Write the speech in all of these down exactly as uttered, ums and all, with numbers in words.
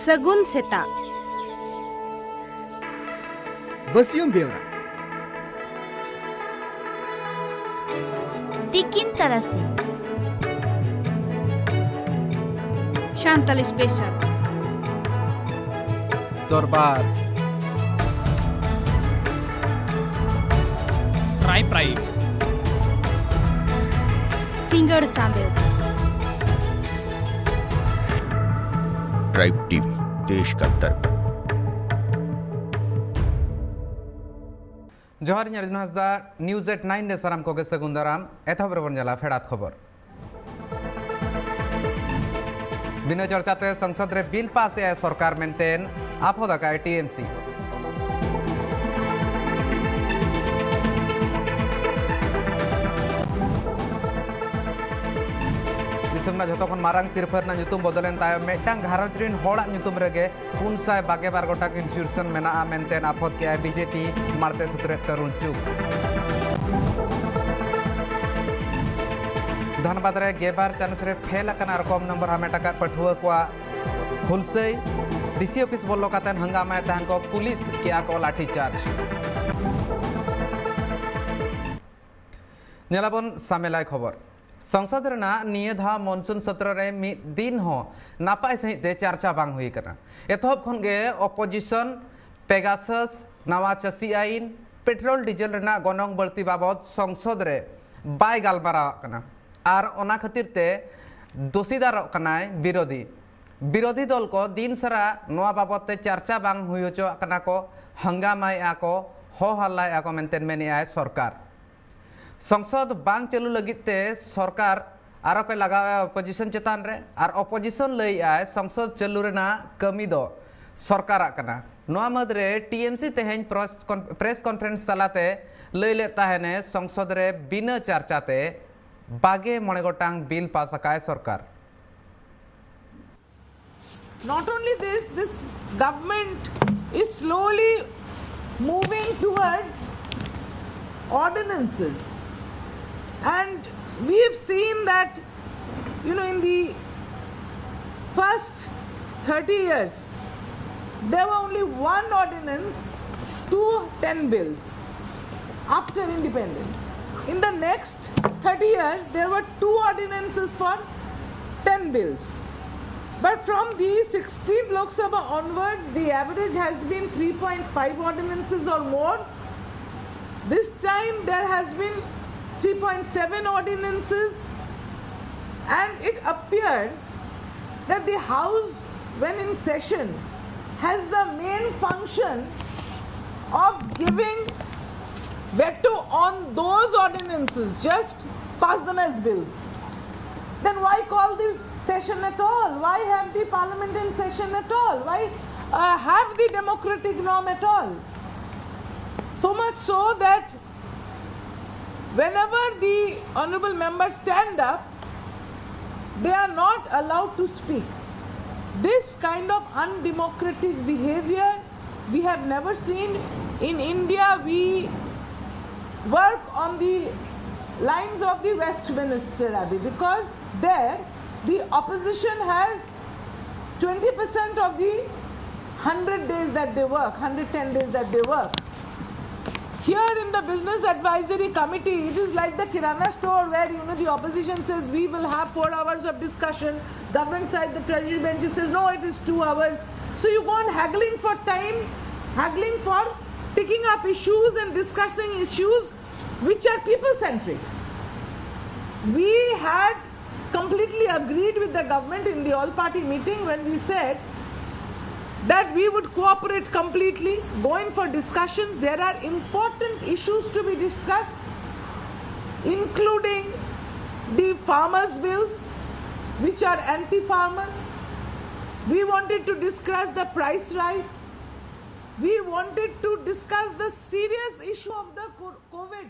ᱥᱟᱹᱜᱩᱱ ᱥᱮᱛᱟᱜ᱾ ᱵᱟᱹᱥᱭᱟᱹᱢ ᱵᱮᱣᱨᱟ᱾ ᱛᱤᱠᱤᱱ ᱛᱟᱨᱟᱥᱤᱧ᱾ ᱥᱟᱱᱛᱟᱞᱤ ᱥᱯᱮᱥᱟᱞ᱾ ᱫᱚᱨᱵᱟᱨ᱾ Tribe tribe. ᱥᱤᱸᱜᱟᱹᱲ ᱥᱟᱸᱫᱮᱥ᱾ ᱴᱨᱟᱭᱤᱵᱽ ᱴᱤᱵᱷᱤ, ᱫᱮᱥ ᱠᱟ ᱫᱟᱨᱯᱟᱱ᱾ ᱡᱚᱦᱟᱨ, ᱤᱧ ᱟᱨᱡᱩᱱ ᱦᱟᱸᱥᱫᱟ, ᱱᱤᱭᱩᱡᱽ ᱮᱴ ᱱᱟᱭᱤᱱ ᱨᱮ ᱥᱟᱱᱟᱢ ᱠᱚᱜᱮ ᱥᱟᱹᱜᱩᱱ ᱫᱟᱨᱟᱢ᱾ ᱮᱛᱚᱦᱚᱵ ᱨᱮᱵᱚᱱ ᱧᱮᱞᱟ ᱯᱷᱮᱰᱟᱛ ᱠᱷᱚᱵᱚᱨ᱾ ᱵᱤᱱᱟᱹ ᱪᱚᱨᱪᱟ ᱛᱮ ᱥᱚᱝᱥᱚᱫ ᱨᱮ ᱵᱤᱞ ᱯᱟᱥ ᱮᱜᱼᱟᱭ ᱥᱚᱨᱠᱟᱨ ᱢᱮᱱᱛᱮ ᱟᱯᱷᱚᱫ ᱟᱠᱟᱭ ᱴᱤ ᱮᱢ ᱥᱤ᱾ ᱫᱤᱥᱚᱢ ᱨᱮᱱᱟᱜ ᱡᱷᱚᱛᱚ ᱠᱷᱚᱱ ᱢᱟᱨᱟᱝ ᱥᱤᱨᱯᱷᱟᱹ ᱨᱮᱱᱟᱜ ᱧᱩᱛᱩᱢ ᱵᱚᱫᱚᱞᱮᱱ ᱛᱟᱭᱚᱢ ᱢᱤᱫᱴᱟᱝ ᱜᱷᱟᱨᱚᱸᱡᱽ ᱨᱤᱱ ᱦᱚᱲᱟᱜ ᱧᱩᱛᱩᱢ ᱨᱮᱜᱮ ᱯᱩᱱ ᱥᱟᱭ ᱵᱟᱜᱮ ᱵᱟᱨ ᱜᱚᱴᱟᱝ ᱤᱱᱥᱴᱤᱴᱤᱭᱩᱥᱚᱱ ᱢᱮᱱᱟᱜᱼᱟ ᱢᱮᱱᱛᱮ ᱟᱯᱷᱚᱫ ᱠᱮᱜᱼᱟᱭ ᱵᱤ ᱡᱮ ᱯᱤ ᱢᱟᱲᱛᱮ ᱥᱩᱛᱨᱮᱫ ᱛᱟᱨᱩᱱ ᱪᱩᱜᱽ᱾ ᱫᱷᱟᱱᱵᱟᱫᱽ ᱨᱮ ᱜᱮᱞᱵᱟᱨ ᱪᱟᱱᱟᱪ ᱨᱮ ᱯᱷᱮᱞ ᱟᱠᱟᱱ ᱟᱨ ᱠᱚᱢ ᱱᱚᱢᱵᱚᱨ ᱦᱟᱢᱮᱴ ᱟᱠᱟᱫ ᱯᱟᱹᱴᱷᱩᱣᱟᱹ ᱠᱚᱣᱟᱜ ᱦᱩᱞᱥᱟᱹᱭ᱾ ᱰᱤ ᱥᱤ ᱚᱯᱷᱤᱥ ᱵᱚᱞᱚ ᱠᱟᱛᱮ ᱦᱟᱝᱜᱟᱢᱟᱭᱮᱫ ᱛᱟᱦᱮᱱ ᱠᱚ, ᱯᱩᱞᱤᱥ ᱠᱮᱜᱼᱟ ᱠᱚ ᱞᱟᱴᱷᱤ ᱪᱟᱨᱡᱽ᱾ ᱧᱮᱞᱟᱵᱚᱱ ᱥᱟᱢᱮᱞᱟᱭ ᱠᱷᱚᱵᱚᱨ᱾ ᱥᱚᱝᱥᱚᱫ ᱨᱮᱱᱟᱜ ᱱᱤᱭᱟᱹ ᱫᱷᱟᱣ ᱢᱚᱱᱥᱩᱱ ᱥᱚᱛᱨᱚ ᱨᱮ ᱢᱤᱫ ᱫᱤᱱ ᱦᱚᱸ ᱱᱟᱯᱟᱭ ᱥᱟᱺᱦᱤᱡ ᱛᱮ ᱪᱟᱨᱪᱟ ᱵᱟᱝ ᱦᱩᱭ ᱟᱠᱟᱱᱟ᱾ ᱮᱛᱚᱦᱚᱵ ᱠᱷᱚᱱ ᱜᱮ ᱚᱯᱳᱡᱤᱥᱚᱱ ᱯᱮᱜᱟᱥᱟᱥ, ᱱᱟᱣᱟ ᱪᱟᱹᱥᱤ ᱟᱹᱭᱤᱱ, ᱯᱮᱴᱨᱳᱞ ᱰᱤᱡᱮᱞ ᱨᱮᱱᱟᱜ ᱜᱚᱱᱚᱝ ᱵᱟᱹᱲᱛᱤ ᱵᱟᱵᱚᱫ ᱥᱚᱝᱥᱚᱫ ᱨᱮ ᱵᱟᱭ ᱜᱟᱞᱢᱟᱨᱟᱣ ᱠᱟᱱᱟ᱾ ᱟᱨ ᱚᱱᱟ ᱠᱷᱟᱹᱛᱤᱨ ᱛᱮ ᱫᱳᱥᱤᱫᱟᱨᱚᱜ ᱠᱟᱱᱟᱭ ᱵᱤᱨᱳᱫᱷᱤ᱾ ᱵᱤᱨᱳᱫᱷᱤ ᱫᱚᱞ ᱠᱚ ᱫᱤᱱ ᱥᱟᱨᱟ ᱱᱚᱣᱟ ᱵᱟᱵᱚᱫ ᱛᱮ ᱪᱟᱨᱪᱟ ᱵᱟᱝ ᱦᱩᱭ ᱦᱚᱪᱚᱣᱟᱜ ᱠᱟᱱᱟ ᱠᱚ, ᱦᱟᱝᱜᱟᱢᱟᱭᱮᱫᱼᱟ ᱠᱚ, ᱦᱚ ᱦᱟᱞᱞᱟᱭᱮᱫᱼᱟ ᱠᱚ ᱢᱮᱱᱛᱮ ᱢᱮᱱᱮᱫᱼᱟᱭ ᱥᱚᱨᱠᱟᱨ᱾ ᱥᱚᱝᱥᱚᱫ ᱵᱟᱝ ᱪᱟᱹᱞᱩ ᱞᱟᱹᱜᱤᱫ ᱛᱮ ᱥᱚᱨᱠᱟᱨ ᱟᱨᱚᱯᱮ ᱞᱟᱜᱟᱣᱮᱫᱼᱟ ᱚᱯᱳᱡᱤᱥᱚᱱ ᱪᱮᱛᱟᱱ ᱨᱮ, ᱟᱨ ᱚᱯᱳᱡᱤᱥᱚᱱ ᱞᱟᱹᱭᱮᱫᱼᱟᱭ ᱥᱚᱝᱥᱚᱫ ᱪᱟᱹᱞᱩ ᱨᱮᱱᱟᱜ ᱠᱟᱹᱢᱤ ᱫᱚ ᱥᱚᱨᱠᱟᱨᱟᱜ ᱠᱟᱱᱟ᱾ ᱱᱚᱣᱟ ᱢᱟᱹᱫᱽᱨᱮ ᱴᱤ ᱮᱢ ᱥᱤ ᱛᱮᱦᱮᱧ ᱯᱨᱮᱥ ᱠᱚᱱ-, ᱯᱨᱮᱥ ᱠᱚᱱᱯᱷᱟᱨᱮᱱᱥ ᱛᱟᱞᱟᱛᱮ ᱞᱟᱹᱭ ᱞᱮᱫ ᱛᱟᱦᱮᱱᱮ ᱥᱚᱝᱥᱚᱫ ᱨᱮ ᱵᱤᱱᱟᱹ ᱪᱟᱨᱪᱟ ᱛᱮ ᱵᱟᱜᱮ ᱢᱚᱬᱮ ᱜᱚᱴᱟᱝ ᱵᱤᱞ ᱯᱟᱥ ᱟᱠᱟᱫᱼᱟᱭ ᱥᱚᱨᱠᱟᱨ᱾ Not only this, this government is slowly moving towards ordinances. And we've seen that, you know, in the first thirty years, there were only one ordinance to ten bills after independence. In the next thirty years, there were two ordinances for ten bills. But from the sixteenth Lok Sabha onwards, the average has been three point five ordinances or more. This time there has been three point seven ordinances, and it appears that the House, when in session, has the main function of giving veto on those ordinances, just pass them as bills. Then why call the session at all? Why have the parliament in session at all? Why uh, have the democratic norm at all? So much so that whenever the honorable members stand up, they are not allowed to speak. This kind of undemocratic behavior we have never seen. In India, we work on the lines of the Westminster Abbey, because there the opposition has twenty percent of the hundred days that they work, hundred ten days that they work. Here in the Business Advisory Committee, it is like the Kirana store where, you know, the opposition says, "We will have four hours of discussion." Government side, the Treasury bench says, "No, it is two hours." So you go on haggling for time, haggling for picking up issues and discussing issues which are people-centric. We had completely agreed with the government in the all-party meeting when we said that we would cooperate completely, go in for discussions. There are important issues to be discussed, including the farmers' bills, which are anti-farmer. We wanted to discuss the price rise. We wanted to discuss the serious issue of the co- COVID.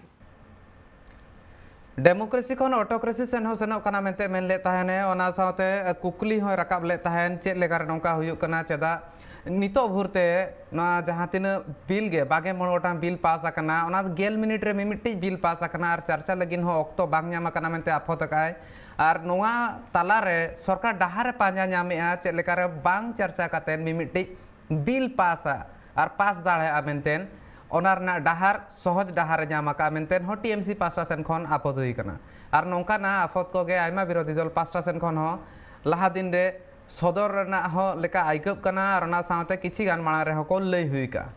ᱰᱮᱢᱳᱠᱨᱮᱥᱤ ᱠᱷᱚᱱ ᱚᱴᱳᱠᱨᱮᱥᱤ ᱥᱮᱱ ᱦᱚᱸ ᱥᱮᱱᱚᱜ ᱠᱟᱱᱟ ᱢᱮᱱᱛᱮ ᱢᱮᱱ ᱞᱮᱫ ᱛᱟᱦᱮᱱᱮ᱾ ᱚᱱᱟ ᱥᱟᱶᱛᱮ ᱠᱩᱠᱞᱤ ᱦᱚᱸᱭ ᱨᱟᱠᱟᱵ ᱞᱮᱫ ᱛᱟᱦᱮᱱ, ᱪᱮᱫ ᱞᱮᱠᱟᱨᱮ ᱱᱚᱝᱠᱟ ᱦᱩᱭᱩᱜ ᱠᱟᱱᱟ? ᱪᱮᱫᱟᱜ ᱱᱤᱛᱚᱜ ᱵᱷᱳᱨ ᱛᱮ ᱱᱚᱣᱟ ᱡᱟᱦᱟᱸ ᱛᱤᱱᱟᱹᱜ ᱵᱤᱞ ᱜᱮ, ᱵᱟᱜᱮ ᱢᱚᱬᱮ ᱜᱚᱴᱟᱝ ᱵᱤᱞ ᱯᱟᱥ ᱟᱠᱟᱱᱟ, ᱚᱱᱟ ᱜᱮᱞ ᱢᱤᱱᱤᱴ ᱨᱮ ᱢᱤᱢᱤᱫᱴᱤᱡ ᱵᱤᱞ ᱯᱟᱥ ᱟᱠᱟᱱᱟ ᱟᱨ ᱪᱟᱨᱪᱟ ᱞᱟᱹᱜᱤᱫ ᱦᱚᱸ ᱚᱠᱛᱚ ᱵᱟᱝ ᱧᱟᱢ ᱟᱠᱟᱱᱟ ᱢᱮᱱᱛᱮ ᱟᱯᱷᱚᱛ ᱟᱠᱟᱫᱼᱟᱭ᱾ ᱟᱨ ᱱᱚᱣᱟ ᱛᱟᱞᱟᱨᱮ ᱥᱚᱨᱠᱟᱨ ᱰᱟᱦᱟᱨ ᱮ ᱯᱟᱸᱡᱟ ᱧᱟᱢᱮᱜᱼᱟ, ᱪᱮᱫ ᱞᱮᱠᱟᱨᱮ ᱵᱟᱝ ᱪᱟᱨᱪᱟ ᱠᱟᱛᱮ ᱢᱤᱢᱤᱫᱴᱤᱡ ᱵᱤᱞ ᱯᱟᱥᱟ ᱟᱨ ᱯᱟᱥ ᱫᱟᱲᱮᱭᱟᱜᱼᱟ ᱢᱮᱱᱛᱮ, ᱚᱱᱟ ᱨᱮᱱᱟᱜ ᱰᱟᱦᱟᱨ, ᱥᱚᱦᱚᱡᱽ ᱰᱟᱦᱟᱨ ᱮ ᱧᱟᱢ ᱟᱠᱟᱫ ᱢᱮᱱᱛᱮ ᱦᱚᱸ ᱴᱤ ᱮᱢ ᱥᱤ ᱯᱟᱥᱴᱟ ᱥᱮᱱ ᱠᱷᱚᱱ ᱟᱯᱚᱛ ᱦᱩᱭ ᱟᱠᱟᱱᱟ᱾ ᱟᱨ ᱱᱚᱝᱠᱟᱱᱟᱜ ᱟᱯᱚᱛ ᱠᱚᱜᱮ ᱟᱭᱢᱟ ᱵᱤᱨᱳᱫᱷᱤ ᱫᱚᱞ ᱯᱟᱥᱴᱟ ᱥᱮᱱ ᱠᱷᱚᱱ ᱦᱚᱸ ᱞᱟᱦᱟ ᱫᱤᱱ ᱨᱮ ᱥᱚᱫᱚᱨ ᱨᱮᱱᱟᱜ ᱦᱚᱸ ᱞᱮᱠᱟ ᱟᱹᱭᱠᱟᱹᱜ ᱠᱟᱱᱟ, ᱟᱨ ᱚᱱᱟ ᱥᱟᱶᱛᱮ ᱠᱤᱪᱷᱤ ᱜᱟᱱ ᱢᱟᱲᱟᱝ ᱨᱮᱦᱚᱸ ᱠᱚ ᱞᱟᱹᱭ ᱦᱩᱭ ᱟᱠᱟᱜᱼᱟ᱾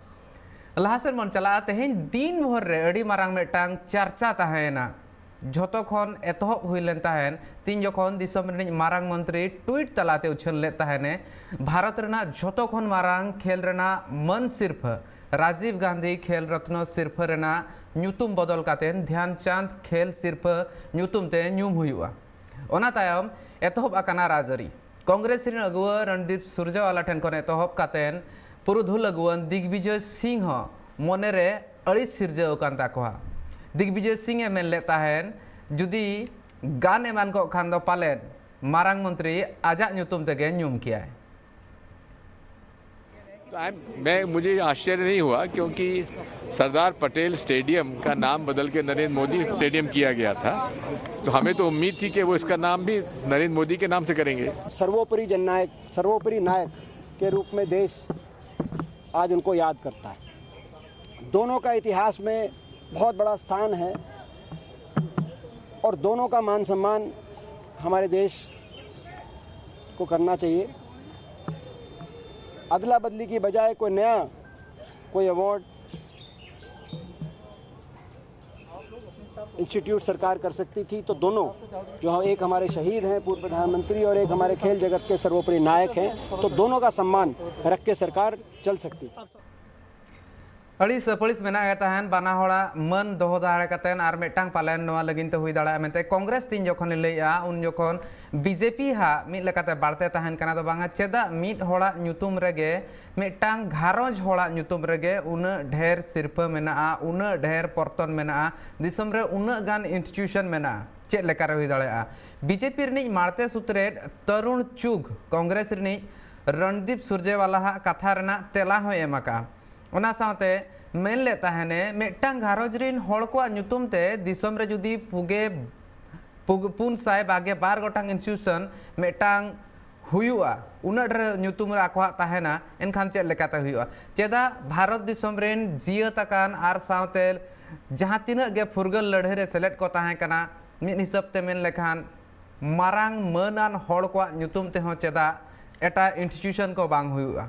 ᱞᱟᱦᱟ ᱥᱮᱫ ᱵᱚᱱ ᱪᱟᱞᱟᱜᱼᱟ᱾ ᱛᱮᱦᱮᱧ ᱫᱤᱱ ᱵᱷᱳᱨ ᱨᱮ ᱟᱹᱰᱤ ᱢᱟᱨᱟᱝ ᱢᱤᱫᱴᱟᱝ ᱪᱟᱨᱪᱟ ᱛᱟᱦᱮᱸᱭᱮᱱᱟ᱾ ᱡᱷᱚᱛᱚ ᱠᱷᱚᱱ ᱮᱛᱚᱦᱚᱵ ᱦᱩᱭ ᱞᱮᱱ ᱛᱟᱦᱮᱸᱱ, ᱛᱤᱱ ᱡᱚᱠᱷᱚᱱ ᱫᱤᱥᱚᱢ ᱨᱤᱱᱤᱡ ᱢᱟᱨᱟᱝ ᱢᱚᱱᱛᱨᱤ ᱴᱩᱭᱤᱴ ᱛᱟᱞᱟᱛᱮ ᱩᱪᱷᱟᱹᱱ ᱞᱮᱫ ᱛᱟᱦᱮᱸᱱᱮ, ᱵᱷᱟᱨᱚᱛ ᱨᱮᱱᱟᱜ ᱡᱷᱚᱛᱚ ᱠᱷᱚᱱ ᱢᱟᱨᱟᱝ ᱠᱷᱮᱞ ᱨᱮᱱᱟᱜ ᱢᱟᱹᱱ ᱥᱤᱨᱯᱷᱟᱹ, ᱨᱟᱡᱤᱵᱽ ᱜᱟᱱᱫᱷᱤ ᱠᱷᱮᱞ ᱨᱚᱛᱱᱚ ᱥᱤᱨᱯᱷᱟᱹ ᱨᱮᱱᱟᱜ ᱧᱩᱛᱩᱢ ᱵᱚᱫᱚᱞ ᱠᱟᱛᱮ ᱫᱷᱭᱟᱱ ᱪᱟᱸᱫᱽ ᱠᱷᱮᱞ ᱥᱤᱨᱯᱷᱟᱹ ᱧᱩᱛᱩᱢ ᱛᱮ ᱧᱩᱢ ᱦᱩᱭᱩᱜᱼᱟ᱾ ᱚᱱᱟ ᱛᱟᱭᱚᱢ ᱮᱛᱚᱦᱚᱵ ᱟᱠᱟᱱᱟ ᱨᱟᱡᱽᱟᱹᱨᱤ᱾ ᱠᱚᱝᱜᱨᱮᱥ ᱨᱮᱱ ᱟᱹᱜᱩᱣᱟᱹ ᱨᱚᱱᱫᱤᱯ ᱥᱩᱨᱡᱮᱣᱟᱞᱟ ᱴᱷᱮᱱ ᱠᱷᱚᱱ ᱮᱛᱚᱦᱚᱵ ᱠᱟᱛᱮᱱ ᱯᱩᱨᱩᱫᱷᱩᱞ ᱟᱹᱜᱩᱣᱟᱹᱱ ᱫᱤᱜᱽᱵᱤᱡᱚᱭ ᱥᱤᱝ ᱦᱚᱸ ᱢᱚᱱᱮᱨᱮ ᱟᱹᱲᱤᱥ ᱥᱤᱨᱡᱟᱹᱣ ᱟᱠᱟᱱ ᱛᱟᱠᱚᱣᱟ᱾ ᱫᱤᱜᱽᱵᱤᱡᱚᱭ ᱥᱤᱝ ᱮ ᱢᱮᱱ ᱞᱮᱫ ᱛᱟᱦᱮᱱ, ᱡᱩᱫᱤ ᱜᱟᱱ ᱮᱢᱟᱱ ᱠᱚᱜ ᱠᱷᱟᱱ ᱫᱚ ᱯᱟᱞᱮᱱ ᱢᱟᱨᱟᱝ ᱢᱚᱱᱛᱨᱤ ᱟᱡᱟᱜ ᱧᱩᱛᱩᱢ ᱛᱮᱜᱮ ᱧᱩᱢ ᱠᱮᱭᱟᱭ᱾ तो आई मैं मुझे आश्चर्य नहीं हुआ, क्योंकि सरदार पटेल स्टेडियम का नाम बदल के नरेंद्र मोदी स्टेडियम किया गया था, तो हमें तो उम्मीद थी कि वो इसका नाम भी नरेंद्र मोदी के नाम से करेंगे। सर्वोपरि जननायक, सर्वोपरि नायक के रूप में देश आज उनको याद करता है। दोनों का इतिहास में बहुत बड़ा स्थान है और दोनों का मान सम्मान हमारे देश को करना चाहिए। अदला बदली की बजाय कोई नया, कोई अवार्ड इंस्टीट्यूट सरकार कर सकती थी, तो दोनों, जो हम, एक हमारे शहीद हैं, पूर्व प्रधानमंत्री, और एक हमारे खेल जगत के सर्वोपरि नायक हैं, तो दोनों का सम्मान रख के सरकार चल सकती थी। ᱟᱹᱲᱤᱥ ᱟᱹᱯᱟᱹᱲᱤᱥ ᱢᱮᱱᱟᱜ ᱜᱮ ᱛᱟᱦᱮᱱ, ᱵᱟᱱᱟ ᱦᱚᱲᱟᱜ ᱢᱟᱹᱱ ᱫᱚᱦᱚ ᱫᱟᱲᱮ ᱠᱟᱛᱮᱱ ᱟᱨ ᱢᱤᱫᱴᱟᱝ ᱯᱟᱞᱮᱱ ᱱᱚᱣᱟ ᱞᱟᱹᱜᱤᱫ ᱛᱮ ᱦᱩᱭ ᱫᱟᱲᱮᱭᱟᱜᱼᱟ ᱢᱮᱱᱛᱮ ᱠᱚᱝᱜᱨᱮᱥ ᱛᱤᱧ ᱡᱚᱠᱷᱚᱱᱮ ᱞᱟᱹᱭᱮᱜᱼᱟ, ᱩᱱ ᱡᱚᱠᱷᱚᱱ ᱵᱤᱡᱮᱯᱤ ᱦᱟᱜ ᱢᱤᱫ ᱞᱮᱠᱟᱛᱮ ᱵᱟᱹᱲᱛᱤ ᱛᱟᱦᱮᱱ ᱠᱟᱱᱟ ᱫᱚ ᱵᱟᱝᱟ᱾ ᱪᱮᱫᱟᱜ ᱢᱤᱫ ᱦᱚᱲᱟᱜ ᱧᱩᱛᱩᱢ ᱨᱮᱜᱮ, ᱢᱤᱫᱴᱟᱝ ᱜᱷᱟᱨᱚᱸᱡᱽ ᱦᱚᱲᱟᱜ ᱧᱩᱛᱩᱢ ᱨᱮᱜᱮ ᱩᱱᱟᱹᱜ ᱰᱷᱮᱨ ᱥᱤᱨᱯᱟᱹ ᱢᱮᱱᱟᱜᱼᱟ, ᱩᱱᱟᱹᱜ ᱰᱷᱮᱨ ᱯᱚᱨᱛᱚᱱ ᱢᱮᱱᱟᱜᱼᱟ, ᱫᱤᱥᱚᱢ ᱨᱮ ᱩᱱᱟᱹᱜ ᱜᱟᱱ ᱤᱱᱥᱴᱤᱴᱤᱭᱩᱥᱚᱱ ᱢᱮᱱᱟᱜᱼᱟ? ᱪᱮᱫ ᱞᱮᱠᱟᱨᱮ ᱦᱩᱭ ᱫᱟᱲᱮᱭᱟᱜᱼᱟ? ᱵᱤᱡᱮᱯᱤ ᱨᱤᱱᱤᱡ ᱢᱟᱲᱛᱮ ᱥᱩᱛᱨᱮᱫ ᱛᱚᱨᱩᱬ ᱪᱩᱜᱽ ᱠᱚᱝᱜᱨᱮᱥ ᱨᱤᱱᱤᱡ ᱨᱚᱱᱫᱤᱯ ᱥᱩᱨᱡᱮᱣᱟᱞᱟ ᱦᱟᱜ ᱠᱟᱛᱷᱟ ᱨᱮᱱᱟᱜ ᱛᱮᱞᱟ ᱦᱚᱸᱭ ᱮᱢ ᱟᱠᱟᱜᱼᱟ᱾ ᱚᱱᱟ ᱥᱟᱶᱛᱮ ᱢᱮᱱ ᱞᱮᱫ ᱛᱟᱦᱮᱱᱮ, ᱢᱤᱫᱴᱟᱝ ᱜᱷᱟᱨᱚᱸᱡᱽ ᱨᱤᱱ ᱦᱚᱲ ᱠᱚᱣᱟᱜ ᱧᱩᱛᱩᱢ ᱛᱮ ᱫᱤᱥᱚᱢ ᱨᱮ ᱡᱩᱫᱤ ᱯᱩᱜᱮ ᱯᱩᱱ ᱥᱟᱭ ᱵᱟᱜᱮ ᱵᱟᱨ ᱜᱚᱴᱟᱝ ᱤᱱᱥᱴᱤᱴᱤᱭᱩᱥᱚᱱ ᱢᱤᱫᱴᱟᱝ ᱦᱩᱭᱩᱜᱼᱟ, ᱩᱱᱟᱹᱜ ᱰᱷᱮᱨ ᱧᱩᱛᱩᱢ ᱨᱮ ᱟᱠᱚᱣᱟᱜ ᱛᱟᱦᱮᱱᱟ, ᱮᱱᱠᱷᱟᱱ ᱪᱮᱫ ᱞᱮᱠᱟᱛᱮ ᱦᱩᱭᱩᱜᱼᱟ? ᱪᱮᱫᱟᱜ ᱵᱷᱟᱨᱚᱛ ᱫᱤᱥᱚᱢ ᱨᱮᱱ ᱡᱤᱭᱟᱹᱛ ᱟᱠᱟᱱ ᱟᱨ ᱥᱟᱶᱛᱮ ᱡᱟᱦᱟᱸ ᱛᱤᱱᱟᱹᱜ ᱜᱮ ᱯᱷᱩᱨᱜᱟᱹᱞ ᱞᱟᱹᱲᱦᱟᱹᱭ ᱨᱮ ᱥᱮᱞᱮᱫ ᱠᱚ ᱛᱟᱦᱮᱸ ᱠᱟᱱᱟ, ᱢᱤᱫ ᱦᱤᱥᱟᱹᱵ ᱛᱮ ᱢᱮᱱ ᱞᱮᱠᱷᱟᱱ ᱢᱟᱨᱟᱝ ᱢᱟᱹᱱᱟᱱ ᱦᱚᱲ ᱠᱚᱣᱟᱜ ᱧᱩᱛᱩᱢ ᱛᱮᱦᱚᱸ ᱪᱮᱫᱟᱜ ᱮᱴᱟᱜ ᱤᱱᱥᱴᱤᱴᱤᱭᱩᱥᱚᱱ ᱠᱚ ᱵᱟᱝ ᱦᱩᱭᱩᱜᱼᱟ?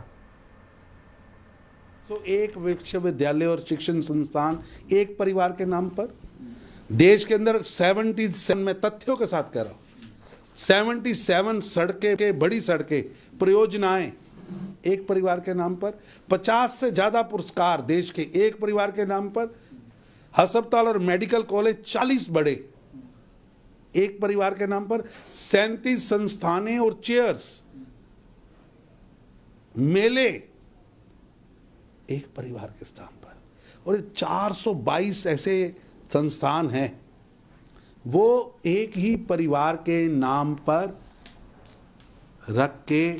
तो एक विश्वविद्यालय और शिक्षण संस्थान एक परिवार के नाम पर, देश के अंदर सेवेंटी सेवन, मैं तथ्यों के साथ कह रहा हूं, सेवेंटी सेवन सड़कें, बड़ी सड़कें, परियोजनाएं एक परिवार के नाम पर, पचास से ज्यादा पुरस्कार देश के एक परिवार के नाम पर, अस्पताल और मेडिकल कॉलेज चालीस बड़े एक परिवार के नाम पर, सैंतीस संस्थानें और चेयर्स, मेले एक परिवार के स्थान पर, और ये चार सौ बाईस ऐसे संस्थान हैं, वो एक ही परिवार के नाम पर रख के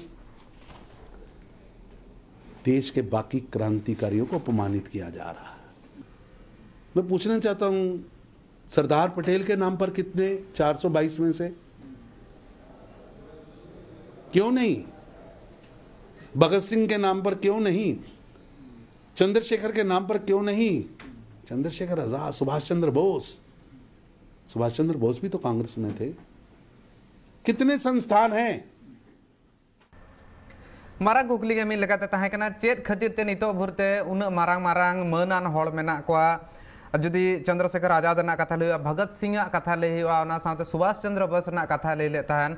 देश के बाकी क्रांतिकारियों को अपमानित किया जा रहा है। मैं पूछना चाहता हूं, सरदार पटेल के नाम पर कितने चार सौ बाईस में से? क्यों नहीं? भगत सिंह के नाम पर क्यों नहीं? चंद्रशेखर के नाम पर क्यों नहीं? चंद्रशेखर आजाद, सुभाष चंद्र बोस, सुभाष चंद्र बोस भी तो कांग्रेस में थे। कितने संस्थान हैं? ᱢᱟᱨᱟᱝ ᱠᱩᱠᱞᱤ ᱜᱮ ᱢᱤᱫ ᱞᱮᱠᱟᱛᱮ ᱛᱟᱦᱮᱸ ᱠᱟᱱᱟ, ᱪᱮᱫ ᱠᱷᱟᱹᱛᱤᱨ ᱛᱮ ᱱᱤᱛᱚᱜ ᱵᱷᱳᱨ ᱛᱮ ᱩᱱᱟᱹᱜ ᱢᱟᱨᱟᱝ ᱢᱟᱨᱟᱝ ᱢᱟᱹᱱᱟᱱ ᱦᱚᱲ ᱢᱮᱱᱟᱜ ᱠᱚᱣᱟ? ᱡᱩᱫᱤ ᱪᱚᱱᱫᱨᱚᱥᱮᱠᱷᱚᱨ ᱟᱡᱟᱫ ᱨᱮᱱᱟᱜ ᱠᱟᱛᱷᱟ ᱞᱟᱹᱭ ᱦᱩᱭᱩᱜᱼᱟ, ᱵᱷᱚᱜᱚᱛ ᱥᱤᱝ ᱟᱜ ᱠᱟᱛᱷᱟ ᱞᱟᱹᱭ ᱦᱩᱭᱩᱜᱼᱟ, ᱚᱱᱟ ᱥᱟᱶᱛᱮ ᱥᱩᱵᱷᱟᱥ ᱪᱚᱱᱫᱨᱚ ᱵᱳᱥ ᱨᱮᱱᱟᱜ ᱠᱟᱛᱷᱟ ᱞᱟᱹᱭ ᱞᱮᱫ ᱛᱟᱦᱮᱱ,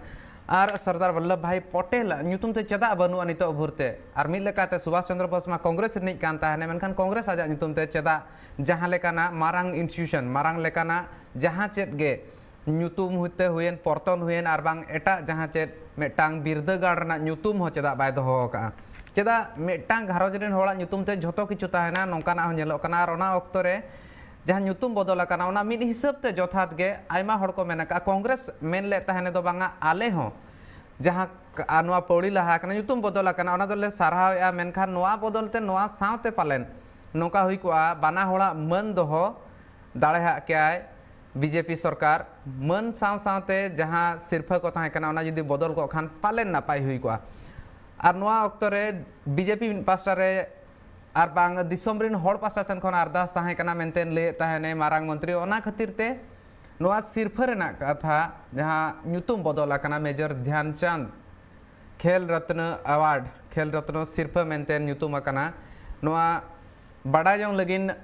ᱟᱨ ᱥᱚᱨᱫᱟᱨ ᱵᱚᱞᱞᱚᱵᱷ ᱵᱷᱟᱭ ᱯᱚᱴᱮᱞ ᱟᱜ ᱧᱩᱛᱩᱢ ᱛᱮ ᱪᱮᱫᱟᱜ ᱵᱟᱹᱱᱩᱜᱼᱟ ᱱᱤᱛᱚᱜ ᱵᱷᱳᱨ ᱛᱮ? ᱟᱨ ᱢᱤᱫ ᱞᱮᱠᱟᱛᱮ ᱥᱩᱵᱷᱟᱥ ᱪᱚᱱᱫᱨᱚ ᱵᱳᱥ ᱢᱟ ᱠᱚᱝᱜᱨᱮᱥ ᱨᱤᱱᱤᱡ ᱠᱟᱱ ᱛᱟᱦᱮᱱᱮ, ᱢᱮᱱᱠᱷᱟᱱ ᱠᱚᱝᱜᱨᱮᱥ ᱟᱡᱟᱜ ᱧᱩᱛᱩᱢ ᱛᱮ ᱪᱮᱫᱟᱜ ᱡᱟᱦᱟᱸ ᱞᱮᱠᱟᱱᱟᱜ ᱢᱟᱨᱟᱝ ᱤᱱᱥᱴᱤᱴᱤᱭᱩᱥᱚᱱ, ᱢᱟᱨᱟᱝ ᱞᱮᱠᱟᱱᱟᱜ ᱡᱟᱦᱟᱸ ᱪᱮᱫ ᱜᱮ ᱧᱩᱛᱩᱢ ᱦᱩᱭᱛᱮ ᱦᱩᱭᱮᱱ, ᱯᱚᱨᱛᱚᱱ ᱦᱩᱭᱮᱱ, ᱟᱨ ᱵᱟᱝ ᱮᱴᱟᱜ ᱡᱟᱦᱟᱸ ᱪᱮᱫ ᱢᱤᱫᱴᱟᱝ ᱵᱤᱨᱫᱟᱹᱜᱟᱲ ᱨᱮᱱᱟᱜ ᱧᱩᱛᱩᱢ ᱦᱚᱸ ᱪᱮᱫᱟᱜ ᱵᱟᱭ ᱫᱚᱦᱚ ᱟᱠᱟᱫᱼᱟ? ᱪᱮᱫᱟᱜ ᱢᱤᱫᱴᱟᱝ ᱜᱷᱟᱨᱚᱸᱡᱽ ᱨᱮᱱ ᱦᱚᱲᱟᱜ ᱧᱩᱛᱩᱢ ᱛᱮ ᱡᱷᱚᱛᱚ ᱠᱤᱪᱷᱩ ᱛᱟᱦᱮᱱᱟ, ᱱᱚᱝᱠᱟᱱᱟᱜ ᱦᱚᱸ ᱧᱮᱞᱚᱜ ᱠᱟᱱᱟ᱾ ᱟᱨ ᱚᱱᱟ ᱚᱠᱛᱚ ᱨᱮ ᱡᱟᱦᱟᱸ ᱧᱩᱛᱩᱢ ᱵᱚᱫᱚᱞ ᱟᱠᱟᱱᱟ, ᱚᱱᱟ ᱢᱤᱫ ᱦᱤᱥᱟᱹᱵ ᱛᱮ ᱡᱚᱛᱷᱟᱛ ᱜᱮ᱾ ᱟᱭᱢᱟ ᱦᱚᱲ ᱠᱚ ᱢᱮᱱ ᱟᱠᱟᱫᱼᱟ, ᱠᱚᱝᱜᱨᱮᱥ ᱢᱮᱱ ᱞᱮᱫ ᱛᱟᱦᱮᱱ ᱫᱚ ᱵᱟᱝᱟ, ᱟᱞᱮ ᱦᱚᱸ ᱡᱟᱦᱟᱸ ᱠ-, ᱟᱨ ᱱᱚᱣᱟ ᱯᱟᱹᱣᱲᱤ ᱞᱟᱦᱟ ᱟᱠᱟᱱᱟ, ᱧᱩᱛᱩᱢ ᱵᱚᱫᱚᱞ ᱟᱠᱟᱱᱟ, ᱚᱱᱟ ᱫᱚᱞᱮ ᱥᱟᱨᱦᱟᱣᱮᱫᱼᱟ, ᱢᱮᱱᱠᱷᱟᱱ ᱱᱚᱣᱟ ᱵᱚᱫᱚᱞ ᱛᱮ ᱱᱚᱣᱟ ᱥᱟᱶᱛᱮ ᱯᱟᱞᱮᱱ ᱱᱚᱝᱠᱟ ᱦᱩᱭ ᱠᱚᱜᱼᱟ, ᱵᱟᱱᱟ ᱦᱚᱲᱟᱜ ᱢᱟᱹᱱ ᱫᱚᱦᱚ ᱫᱟᱲᱮᱭᱟᱜ ᱠᱮᱭᱟᱭ ᱵᱤᱡᱮᱯᱤ ᱥᱚᱨᱠᱟᱨ ᱢᱟᱹᱱ ᱥᱟᱶ ᱥᱟᱶᱛᱮ ᱡᱟᱦᱟᱸ ᱥᱤᱨᱯᱷᱟᱹ ᱠᱚ ᱛᱟᱦᱮᱸ ᱠᱟᱱᱟ, ᱚᱱᱟ ᱡᱩᱫᱤ ᱵᱚᱫᱚᱞ ᱠᱚᱜ ᱠᱷᱟᱱ ᱯᱟᱞᱮᱱ ᱱᱟᱯᱟᱭ ᱦᱩᱭ ᱠᱚᱜᱼᱟ᱾ ᱟᱨ ᱱᱚᱣᱟ ᱚᱠᱛᱚ ᱨᱮ ᱵᱤᱡᱮᱯᱤ ᱢᱤᱫ ᱯᱟᱥᱴᱟ ᱨᱮ ᱟᱨ ᱵᱟᱝ ᱫᱤᱥᱚᱢ ᱨᱤᱱ ᱦᱚᱲ ᱯᱟᱥᱴᱟ ᱥᱮᱱ ᱠᱷᱚᱱ ᱟᱨᱫᱟᱥ ᱛᱟᱦᱮᱸ ᱠᱟᱱᱟ ᱢᱮᱱᱛᱮ ᱞᱟᱹᱭᱮᱫ ᱛᱟᱦᱮᱱᱮ ᱢᱟᱨᱟᱝ ᱢᱚᱱᱛᱨᱤ᱾ ᱚᱱᱟ ᱠᱷᱟᱹᱛᱤᱨ ᱛᱮ ᱱᱚᱣᱟ ᱥᱤᱨᱯᱷᱟᱹ ᱨᱮᱱᱟᱜ ᱠᱟᱛᱷᱟ, ᱡᱟᱦᱟᱸ ᱧᱩᱛᱩᱢ ᱵᱚᱫᱚᱞ ᱟᱠᱟᱱᱟ ᱢᱮᱡᱚᱨ ᱫᱷᱭᱟᱱ ᱪᱟᱸᱫᱽ ᱠᱷᱮᱞ ᱨᱚᱛᱱᱚ ᱟᱣᱟᱨᱰ, ᱠᱷᱮᱞ ᱨᱚᱛᱱᱚ ᱥᱤᱨᱯᱷᱟᱹ ᱢᱮᱱᱛᱮ ᱧᱩᱛᱩᱢ ᱟᱠᱟᱱᱟ, ᱱᱚᱣᱟ ᱵᱟᱰᱟᱭ ᱡᱚᱝ ᱞᱟᱹᱜᱤᱫ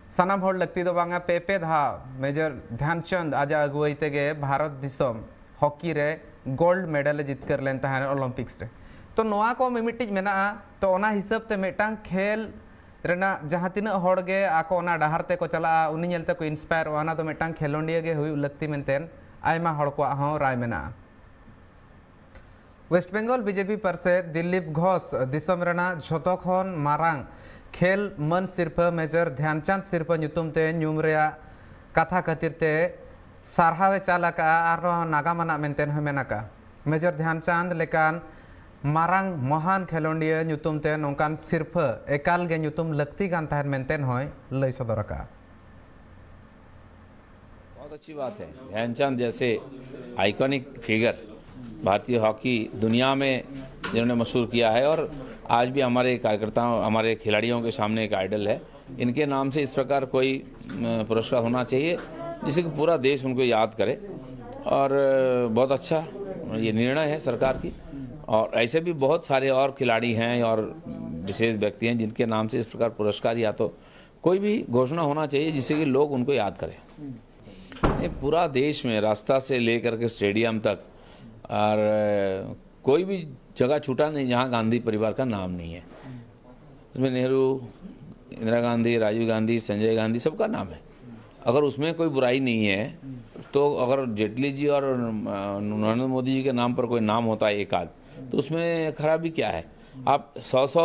ᱥᱟᱱᱟᱢ ᱦᱚᱲ ᱞᱟᱹᱠᱛᱤ ᱫᱚ ᱵᱟᱝᱟ᱾ ᱯᱮ ᱯᱮ ᱫᱷᱟᱣ ᱢᱮᱡᱚᱨ ᱫᱷᱭᱟᱱ ᱪᱟᱸᱫᱽ ᱟᱡᱟᱜ ᱟᱹᱜᱩᱣᱟᱹᱭ ᱛᱮᱜᱮ ᱵᱷᱟᱨᱚᱛ ᱫᱤᱥᱚᱢ ᱦᱚᱠᱤ ᱨᱮ ᱜᱳᱞᱰ ᱢᱮᱰᱟᱞ ᱮ ᱡᱤᱛᱠᱟᱹᱨ ᱞᱮᱱ ᱛᱟᱦᱮᱸᱫ ᱚᱞᱤᱢᱯᱤᱠᱥ ᱨᱮ᱾ ᱛᱚ ᱱᱚᱣᱟ ᱠᱚ ᱢᱤᱢᱤᱫᱴᱤᱡ ᱢᱮᱱᱟᱜᱼᱟ᱾ ᱛᱚ ᱚᱱᱟ ᱦᱤᱥᱟᱹᱵ ᱛᱮ ᱢᱤᱫᱴᱟᱝ ᱠᱷᱮᱞ ᱨᱮᱱᱟᱜ ᱡᱟᱦᱟᱸ ᱛᱤᱱᱟᱹᱜ ᱦᱚᱲ ᱜᱮ ᱟᱠᱚ ᱚᱱᱟ ᱰᱟᱦᱟᱨ ᱛᱮᱠᱚ ᱪᱟᱞᱟᱜᱼᱟ, ᱩᱱᱤ ᱧᱮᱞ ᱛᱮᱠᱚ ᱤᱱᱥᱯᱟᱭᱟᱨᱚᱜᱼᱟ, ᱚᱱᱟ ᱫᱚ ᱢᱤᱫᱴᱟᱝ ᱠᱷᱮᱞᱳᱸᱰᱤᱭᱟᱹ ᱜᱮ ᱦᱩᱭᱩᱜ ᱞᱟᱹᱠᱛᱤ ᱢᱮᱱᱛᱮ ᱟᱭᱢᱟ ᱦᱚᱲ ᱠᱚᱣᱟᱜ ᱦᱚᱸ ᱨᱟᱭ ᱢᱮᱱᱟᱜᱼᱟ᱾ ᱣᱮᱥᱴ ᱵᱮᱝᱜᱚᱞ ᱵᱤᱡᱮᱯᱤ ᱯᱟᱨᱥᱮᱛ ᱫᱤᱞᱤᱯ ᱜᱷᱳᱥ ᱫᱤᱥᱚᱢ ᱨᱮᱱᱟᱜ ᱡᱷᱚᱛᱚ ᱠᱷᱚᱱ ᱢᱟᱨᱟᱝ ᱠᱷᱮᱞ ᱢᱟᱹᱱ ᱥᱤᱨᱯᱷᱟᱹ ᱢᱮᱡᱚᱨ ᱫᱷᱭᱟᱱᱪᱟᱸᱫᱽ ᱥᱤᱨᱯᱷᱟᱹ ᱧᱩᱛᱩᱢ ᱛᱮ ᱧᱩᱢ ᱨᱮᱭᱟᱜ ᱠᱟᱛᱷᱟ ᱠᱷᱟᱹᱛᱤᱨ ᱛᱮ ᱥᱟᱨᱦᱟᱣ ᱮ ᱪᱟᱞ ᱟᱠᱟᱫᱼᱟ, ᱟᱨᱦᱚᱸ ᱱᱟᱜᱟᱢ ᱟᱱᱟᱜ ᱢᱮᱱᱛᱮ ᱦᱚᱸ ᱢᱮᱱ ᱟᱠᱟᱫᱼᱟ᱾ ᱢᱮᱡᱚᱨ ᱫᱷᱭᱟᱱᱪᱟᱸᱫᱽ ᱞᱮᱠᱟᱱ ᱢᱟᱨᱟᱝ ᱢᱚᱦᱟᱱ ᱠᱷᱮᱞᱳᱸᱰᱤᱭᱟᱹ ᱧᱩᱛᱩᱢ ᱛᱮ ᱱᱚᱝᱠᱟᱱ ᱥᱤᱨᱯᱷᱟᱹ ᱮᱠᱟᱞ ᱜᱮ ᱧᱩᱛᱩᱢ ᱞᱟᱹᱠᱛᱤ ᱠᱟᱱ ᱛᱟᱦᱮᱸᱫ ᱢᱮᱱᱛᱮ ᱦᱚᱸᱭ ᱞᱟᱹᱭ ᱥᱚᱫᱚᱨ ᱟᱠᱟᱫᱼᱟ᱾ बहुत अच्छी बात है। ध्यानचंद जैसे आइकॉनिक फिगर भारतीय हॉकी दुनिया में जिन्होंने मशहूर किया है और आज भी हमारे कार्यकर्ताओं, हमारे खिलाड़ियों के सामने एक आइडल है। इनके नाम से इस प्रकार कोई पुरस्कार होना चाहिए, जिससे कि पूरा देश उनको याद करे। और बहुत अच्छा ये निर्णय है सरकार की। और ऐसे भी बहुत सारे और खिलाड़ी हैं और विशेष व्यक्ति हैं जिनके नाम से इस प्रकार पुरस्कार या तो कोई भी घोषणा होना चाहिए, जिससे कि लोग उनको याद करें। ये पूरा देश में रास्ता से लेकर के स्टेडियम तक और कोई भी जगह छूटा नहीं जहाँ गांधी परिवार का नाम नहीं है। उसमें नेहरू, इंदिरा गांधी, राजीव गांधी, संजय गांधी, सबका नाम है। अगर उसमें कोई बुराई नहीं है तो अगर जेटली जी और नरेंद्र मोदी जी के नाम पर कोई नाम होता है एक आध, तो उसमें खराबी क्या है? आप सौ सौ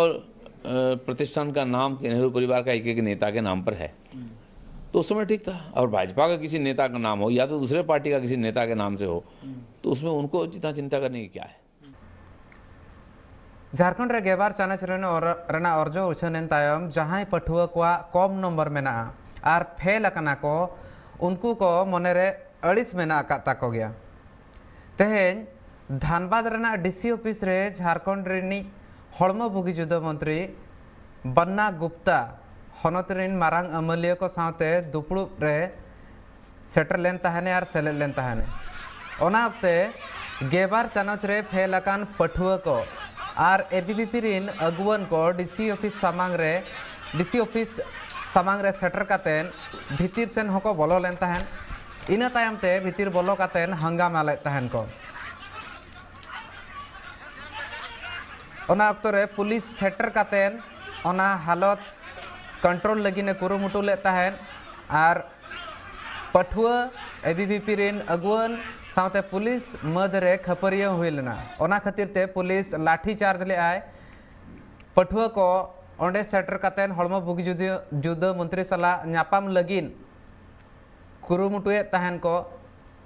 प्रतिष्ठान का नाम नेहरू परिवार का एक एक नेता के नाम पर है, तो उस समय ठीक था। और भाजपा का किसी नेता का नाम हो या तो दूसरे पार्टी का किसी नेता के नाम से हो, तो उसमें उनको इतना चिंता करने की क्या है? ᱡᱷᱟᱲᱠᱷᱚᱸᱰ ᱨᱮ ᱜᱮᱞᱵᱟᱨ ᱪᱟᱱᱟᱪ ᱨᱮᱱ ᱚᱨ- ᱨᱮᱱᱟᱜ ᱚᱨᱡᱚ ᱩᱪᱷᱟᱹᱱ ᱮᱱ ᱛᱟᱭᱚᱢ ᱡᱟᱦᱟᱸᱭ ᱯᱟᱹᱴᱷᱩᱣᱟᱹ ᱠᱚᱣᱟᱜ ᱠᱚᱢ ᱱᱚᱢᱵᱚᱨ ᱢᱮᱱᱟᱜᱼᱟ ᱟᱨ ᱯᱷᱮᱞ ᱟᱠᱟᱱᱟ ᱠᱚ, ᱩᱱᱠᱩ ᱠᱚ ᱢᱚᱱᱮᱨᱮ ᱟᱹᱲᱤᱥ ᱢᱮᱱᱟᱜ ᱟᱠᱟᱫ ᱛᱟᱠᱚ ᱜᱮᱭᱟ᱾ ᱛᱮᱦᱮᱧ ᱫᱷᱟᱱᱵᱟᱫᱽ ᱨᱮᱱᱟᱜ ᱰᱤᱥᱤ ᱚᱯᱷᱤᱥ ᱨᱮ ᱡᱷᱟᱲᱠᱷᱚᱸᱰ ᱨᱤᱱᱤᱡ ᱦᱚᱲᱢᱚ ᱵᱩᱜᱤ ᱡᱩᱫᱟᱹ ᱢᱚᱱᱛᱨᱤ ᱵᱟᱱᱱᱟ ᱜᱩᱯᱛᱟ ᱦᱚᱱᱚᱛ ᱨᱤᱱ ᱢᱟᱨᱟᱝ ᱟᱹᱢᱟᱹᱞᱤᱭᱟᱹ ᱠᱚ ᱥᱟᱶᱛᱮ ᱫᱩᱯᱲᱩᱵ ᱨᱮ ᱥᱮᱴᱮᱨ ᱞᱮᱱ ᱛᱟᱦᱮᱱᱮ ᱟᱨ ᱥᱮᱞᱮᱫ ᱞᱮᱱ ᱛᱟᱦᱮᱱᱮ᱾ ᱚᱱᱟ ᱚᱠᱛᱮ ᱜᱮᱞᱵᱟᱨ ᱪᱟᱱᱟᱪ ᱨᱮ ᱯᱷᱮᱞ ᱟᱠᱟᱱ ᱯᱟᱹᱴᱷᱩᱣᱟᱹ ᱠᱚ ᱟᱨ ᱮ ᱵᱤ ᱵᱤ ᱯᱤ ᱨᱤᱱ ᱟᱹᱜᱩᱣᱟᱹᱱ ᱠᱚ ᱰᱤ ᱥᱤ ᱚᱯᱷᱤᱥ ᱥᱟᱢᱟᱝ ᱨᱮ, ᱰᱤ ᱥᱤ ᱚᱯᱷᱤᱥ ᱥᱟᱢᱟᱝ ᱨᱮ ᱥᱮᱴᱮᱨ ᱠᱟᱛᱮᱱ ᱵᱷᱤᱛᱤᱨ ᱥᱮᱱ ᱦᱚᱸᱠᱚ ᱵᱚᱞᱚ ᱞᱮᱱ ᱛᱟᱦᱮᱸᱫ᱾ ᱤᱱᱟᱹ ᱛᱟᱭᱚᱢ ᱛᱮ ᱵᱷᱤᱛᱤᱨ ᱵᱚᱞᱚ ᱠᱟᱛᱮᱱ ᱦᱟᱝᱜᱟᱢᱟ ᱞᱮᱫ ᱛᱟᱦᱮᱱ ᱠᱚ᱾ ᱚᱱᱟ ᱚᱠᱛᱚ ᱨᱮ ᱯᱩᱞᱤᱥ ᱥᱮᱴᱮᱨ ᱠᱟᱛᱮᱱ ᱚᱱᱟ ᱦᱟᱞᱚᱛ ᱠᱚᱱᱴᱨᱳᱞ ᱞᱟᱹᱜᱤᱫ ᱮ ᱠᱩᱨᱩᱢᱩᱴᱩ ᱞᱮᱫ ᱛᱟᱦᱮᱸᱫ ᱟᱨ ᱯᱟᱹᱴᱷᱩᱣᱟᱹ, ᱮ ᱵᱤ ᱵᱤ ᱯᱤ ᱨᱤᱱ ᱟᱹᱜᱩᱣᱟᱹᱱ ᱥᱟᱶᱛᱮ ᱯᱩᱞᱤᱥ ᱢᱟᱹᱫᱽ ᱨᱮ ᱠᱷᱟᱹᱯᱟᱹᱨᱤᱭᱟᱹ ᱦᱩᱭ ᱞᱮᱱᱟ᱾ ᱚᱱᱟ ᱠᱷᱟᱹᱛᱤᱨ ᱛᱮ ᱯᱩᱞᱤᱥ ᱞᱟᱴᱷᱤ ᱪᱟᱨᱡᱽ ᱞᱮᱫᱼᱟᱭ᱾ ᱯᱟᱹᱴᱷᱩᱣᱟᱹ ᱠᱚ ᱚᱸᱰᱮ ᱥᱮᱴᱮᱨ ᱠᱟᱛᱮᱱ ᱦᱚᱲᱢᱚ ᱵᱩᱜᱤ ᱡᱩᱫᱟᱹ, ᱡᱩᱫᱟᱹ ᱢᱚᱱᱛᱨᱤ ᱥᱟᱞᱟᱜ ᱧᱟᱯᱟᱢ ᱞᱟᱹᱜᱤᱫ ᱠᱩᱨᱩᱢᱩᱴᱩᱭᱮᱫ ᱛᱟᱦᱮᱱ ᱠᱚ,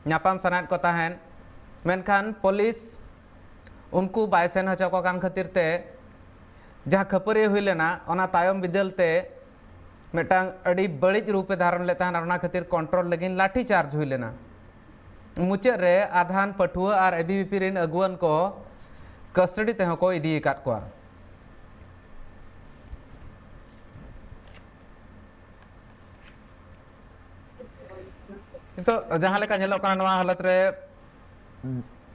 ᱧᱟᱯᱟᱢ ᱥᱟᱱᱟᱭᱮᱫ ᱠᱚ ᱛᱟᱦᱮᱱ, ᱢᱮᱱᱠᱷᱟᱱ ᱯᱩᱞᱤᱥ ᱩᱱᱠᱩ ᱵᱟᱭ ᱥᱮᱱ ᱦᱚᱪᱚ ᱠᱚ ᱠᱟᱱ ᱠᱷᱟᱹᱛᱤᱨ ᱛᱮ ᱡᱟᱦᱟᱸ ᱠᱷᱟᱹᱯᱟᱹᱨᱤ ᱦᱩᱭ ᱞᱮᱱᱟ, ᱚᱱᱟ ᱛᱟᱭᱚᱢ ᱵᱤᱫᱟᱹᱞ ᱛᱮ ᱢᱤᱫᱴᱟᱝ ᱟᱹᱰᱤ ᱵᱟᱹᱲᱤᱡ ᱨᱩᱯ ᱮ ᱫᱷᱟᱨᱚᱱ ᱞᱮᱫ ᱛᱟᱦᱮᱱ ᱟᱨ ᱚᱱᱟ ᱠᱷᱟᱹᱛᱤᱨ ᱠᱚᱱᱴᱨᱳᱞ ᱞᱟᱹᱜᱤᱫ ᱞᱟᱴᱷᱤ ᱪᱟᱨᱡᱽ ᱦᱩᱭ ᱞᱮᱱᱟ᱾ ᱢᱩᱪᱟᱹᱫ ᱨᱮ ᱟᱫᱷᱟᱱ ᱯᱟᱹᱴᱷᱩᱣᱟᱹ ᱟᱨ ᱮ ᱵᱤ ᱵᱤ ᱯᱤ ᱨᱤᱱ ᱟᱹᱜᱩᱣᱟᱹᱱ ᱠᱚ ᱠᱟᱥᱴᱚᱰᱤ ᱛᱮᱦᱚᱸ ᱠᱚ ᱤᱫᱤ ᱟᱠᱟᱫ ᱠᱚᱣᱟ᱾ ᱱᱤᱛᱚᱜ ᱡᱟᱦᱟᱸ ᱞᱮᱠᱟ ᱧᱮᱞᱚᱜ ᱠᱟᱱᱟ, ᱱᱚᱣᱟ ᱦᱟᱞᱚᱛ ᱨᱮ